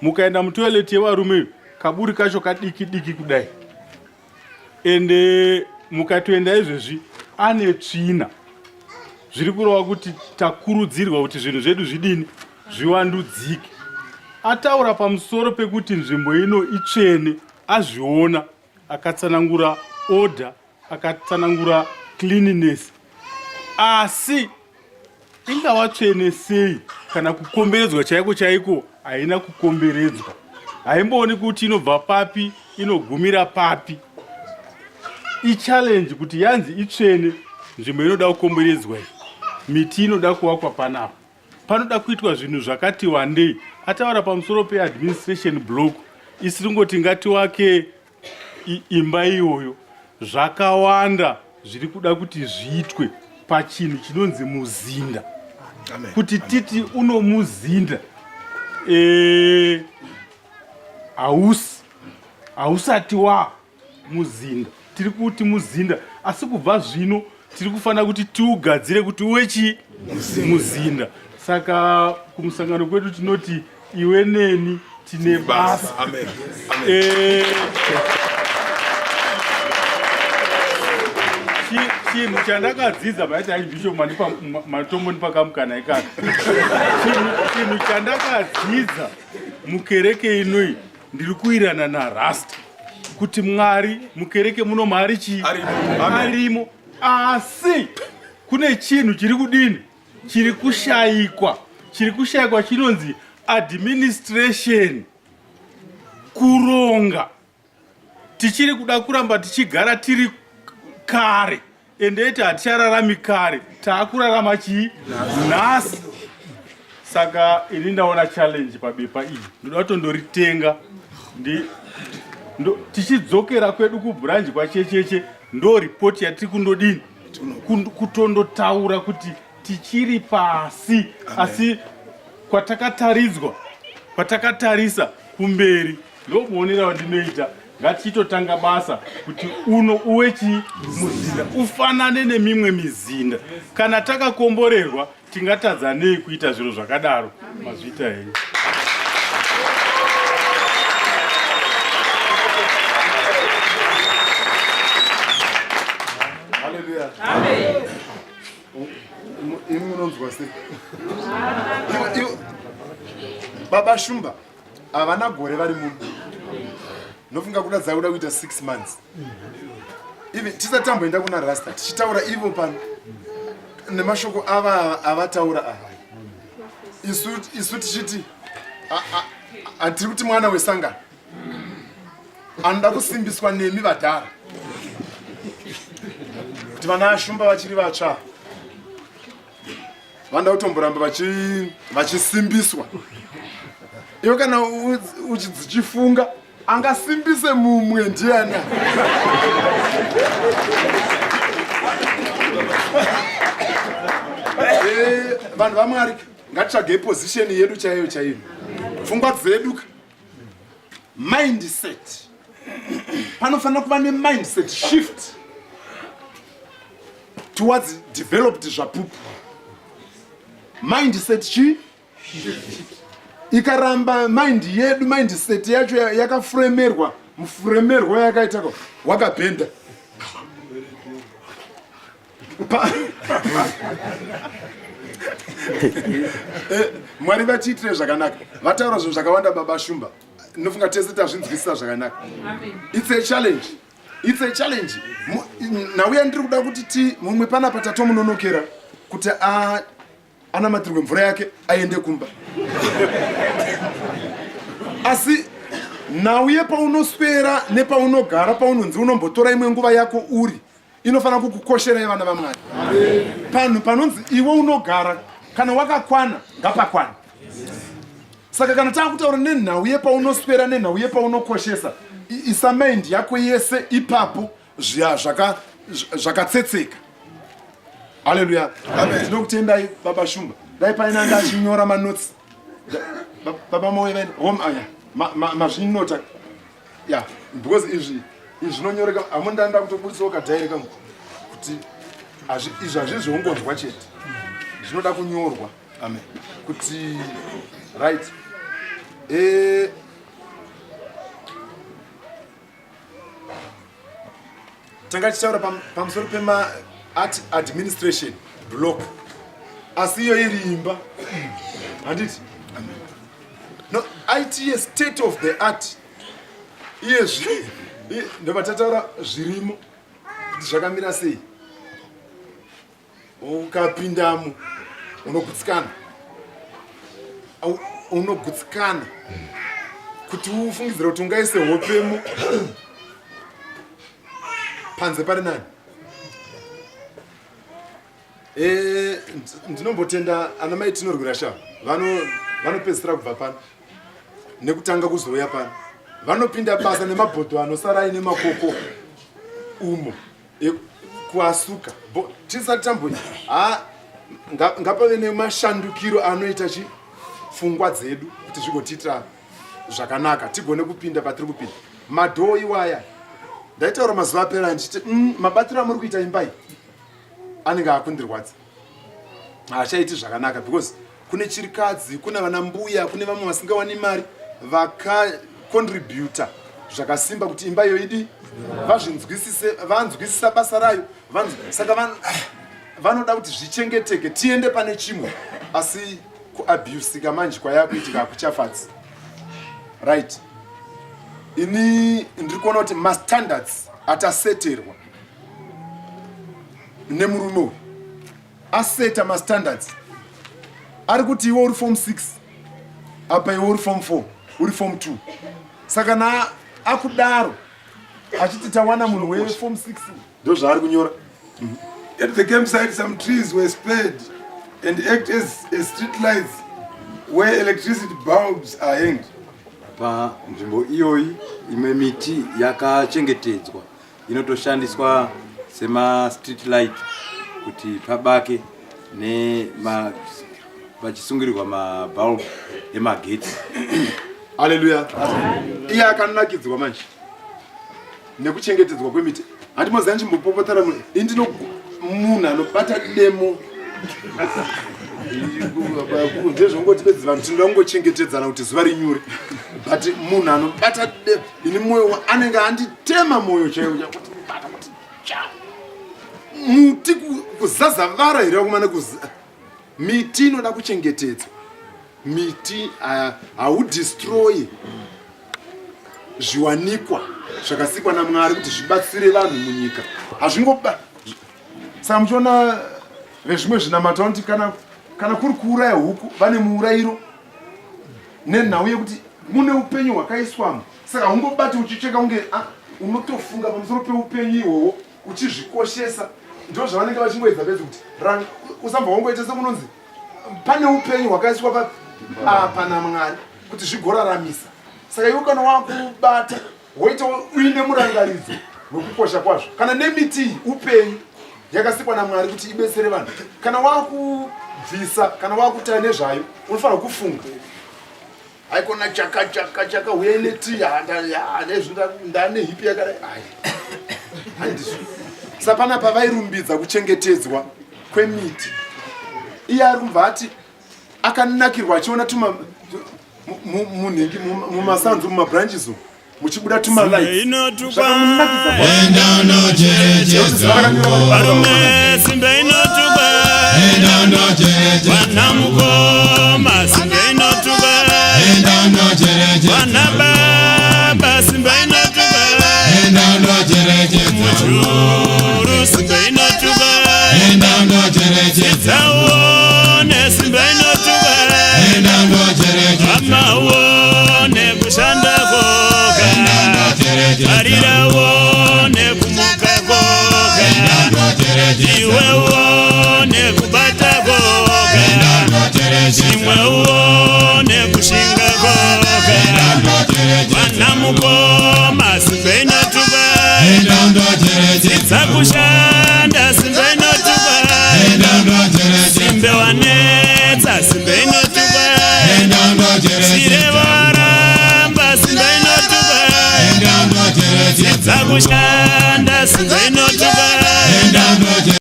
mukaenda mutoilet yevarume kaburi kacho kadiki diki kudai ende mukatoenda izvezvi ane tsvina zviri kureva kuti takurudzirwa kuti zvinhu zvedu zvidini zviwandudzike ataura pamusoro pekuti nzvimbo ino itsvene azviona akatsanangura order akatsanangura cleanliness asi ingava tsvene sei kana kukomberedzwa chaiko chaiko haina kukomberedzwa haimbooni kuti inobva papi inogumira papi ichallenge kuti yanzi itsvene nzvimbo inoda kukomberedzwa iyi miti inoda kuvakwa panapa panoda kuitwa zvinhu zvakati wandei ataura pamusoro peadministration block isiri ngoti ngatiwake imba iyoyo zvakawanda zviri kuda kuti zviitwe pachinhu chinonzi muzinda kuti titi unomuzinda e, hausi hausati wa muzinda. Tiri kuti muzinda, asi kubva zvino tiri kufanira kuti tiugadzire kuti uwe chii? Muzinda. Saka kumusangano kwedu tinoti iwe neni tine basa. Amen. Eh, chinhu chandakadzidza maiti archbishop mandipa matombondipa kamukana ikaka. Chinhu chandakadzidza mukereke inoyi, ndiri kuirana narasta kuti Mwari mukereke muno maari chii? Arimo. Asi kune chinhu chiri kudini, chiri kushayikwa, chiri kushayikwa chinonzi administration, kuronga. Tichiri kuda kuramba tichigara tiri kare, endeti hatichararami kare, taakurarama chii? Nhasi. Saka ini ndaona challenge pabepa iyi, ndoda kutondoritenga tichidzokera kwedu kubhuranji kwachecheche, ndo ripoti yatiri kundodini kutondotaura kuti tichiri pasi. Asi kwatakataridzwa, kwatakatarisa kumberi, ndomuonera wandinoita. Ngatichitotanga basa kuti uno uwe chii? Muzinda, ufanane nemimwe mizinda. Kana takakomborerwa, tingatadza nei kuita zviro zvakadaro? Mazviita henyu. Hallelujah. Imi munonzwa sei? Baba Shumba havana gore vari muno, nofunga kuda dzakuda kuita 6 months. Even tisati tamboenda kuna Rasta, tichitaura ivo pano nemashoko ava avataura ava, isu tichiti hatiri kuti mwana wesangano anoda kusimbiswa nemi vadhara, kuti vana Ashumba vachiri vatsva, vanoda kutomboramba vachisimbiswa. Iwe kana uchidzichifunga angasimbise mumwe ndiani? Vanhu vaMwari, ngatitsvagei position yedu chaiyo chaiyo, pfungwa dzedu, mindset. Panofanira kuva nemindset shift towards developed Zvapupu. Mindset chi ikaramba mind yedu, mindset yacho yakafremerwa, mufuremerwo yakaitako wakabhenda. Mwari vatiitire zvakanaka. Vataura zvinhu zvakawanda baba Shumba, nofunga tese tazvinzwisisa zvakanaka. It's a challenge, it's a challenge. Nauya ndiri kuda kuti ti mumwe panapa tatomunonokera kuti anamatirwe mvura yake aende kumba, asi nhau yepaunoswera nepaunogara, paunonzi unombotora imwe nguva yako uri, inofanira kukukosherai, vana vaMwari. Panhu panonzi iwe unogara, kana wakakwana ngapakwana. Saka kana taakutaura nenhau yepaunoswera nenhau yepaunokoshesa, isa mind yako yese ipapo, zviya zvakatsetseka. Haleluya, tinokutendai baba Shumba. Dai paine anga achinyora manotsi, baba Moyo vaine home aya mazvinota ya, because izvi zvinonyoreka. Hamundanda kutoburitsawo kadhairi kangu kuti izvi hazvizvongonzwa chete, zvinoda kunyorwa. Amen. Kuti right, tanga tichitaura pamusoro pema art administration block, asi iyo iri imba, handiti? No, it state of the art iyezvi ndobva tataura zvirimo kuti zvakamira sei. Ukapindamo unogutsikana, unogutsikana kuti ufungidzira kuti ungaise hopemo panze pari nani. Ndinombotenda ana mai Tinorwira Shava, vanopedzisira kubva pano nekutanga kuzouya pano. Vanopinda basa nemabhodho anosara aine makoko umo kuasuka. Tisati tamboi, ha, ngapave nemashandukiro anoita chi pfungwa dzedu kuti zvigotiitira zvakanaka, tigone kupinda patiri kupinda. Madhoo iwaya. Ndaitaura mazuva apera ndichiti mm, mabatiro amuri kuita imba iyi anenge akundirwadza. Haachaiti zvakanaka because kune chirikadzi, kuna vana mbuya, kune vamwe vasingawani mari vakacontributa zvakasimba kuti imba iyo idi vazvinzwisise, vanzwisisa basa rayo. Saka vanoda kuti zvichengeteke tiende pane chimwe asi kuabusika manje kwayakuitika hakuchafadzi right ini ndiri kuona kuti mastandards ataseterwa nemurume uyu aseta mastandards ari kuti iwe uri form 6 apa iwe uri form 4 uri form 2 saka na akudaro achiti tawana munhu weform 6 ndozvaari kunyora At the campsite, some trees were spared and act as, as street lights where electricity bulbs are hanged. Panzvimbo iyoyi imwe miti yakachengetedzwa inotoshandiswa sema street light kuti pabake nema pachisungirirwa mabulb emagetsi. Haleluya. Iye akanakidzwa manje. nekuchengetedzwa kwemiti handi moziva ndichimbopopotera indino munhu anobata demo ndezvongoti bedzi vanhu tinoda kungochengetedzana kuti zuva rinyure but munhu anobata demo ini mwoyo anenge anditema mwoyo chaiwo kuti muti kuzazavara here vakomana miti inoda kuchengetedzwa miti haudestroyi zviwanikwa zvakasikwa namwari kuti zvibatsire vanhu munyika hazvingoba saka muchiona vezvimwe zvinamato vanoti kana, kana kuri kuuraya huku vane muurayiro nenhau yekuti mune upenyu hwakaiswamo saka haungobati uchicheka kunge ah, unotofunga pamusoro peupenyu ihwohwo uchizvikoshesa ndo zvavanenge vachingoedza bedzi kuti usambva wangoita sekunonzi pane upenyu hwakaiswa apa namwari kuti zvigoraramisa saka iwe kana wakubata woita uine murangaridzo wekukosha kwazvo kana nemiti iyi upenyu yakasikwa namwari kuti ibetsere vanhu kana wakubvisa kana wakutaya nezvayo unofanira kufunga haikona chaka chaka chaka huyai netii nezvi ndane hipi yakadai ai handizvo sa panapa vairumbidza kuchengetedzwa kwemiti iye ari kubva ati akanakirwa achiona tuma munhingi mumasanzu mumabranches umu muchibuda tumalights simba inotukwa vana mukoma simba inotukwa vana baba simba inotukwa mujuru simba inotukwa dzidzaone simba inotukwa amaone kushanda koga tarirawo nekumuka koga iwewo nekubata koga chimwewo nekushinga koga vana mukoma simba inotukwa dzidza kushanda simba inotukwa simbe wanetsa simbe inotukwa chirevaramba simbe inotukwa dzidza kushanda simbe.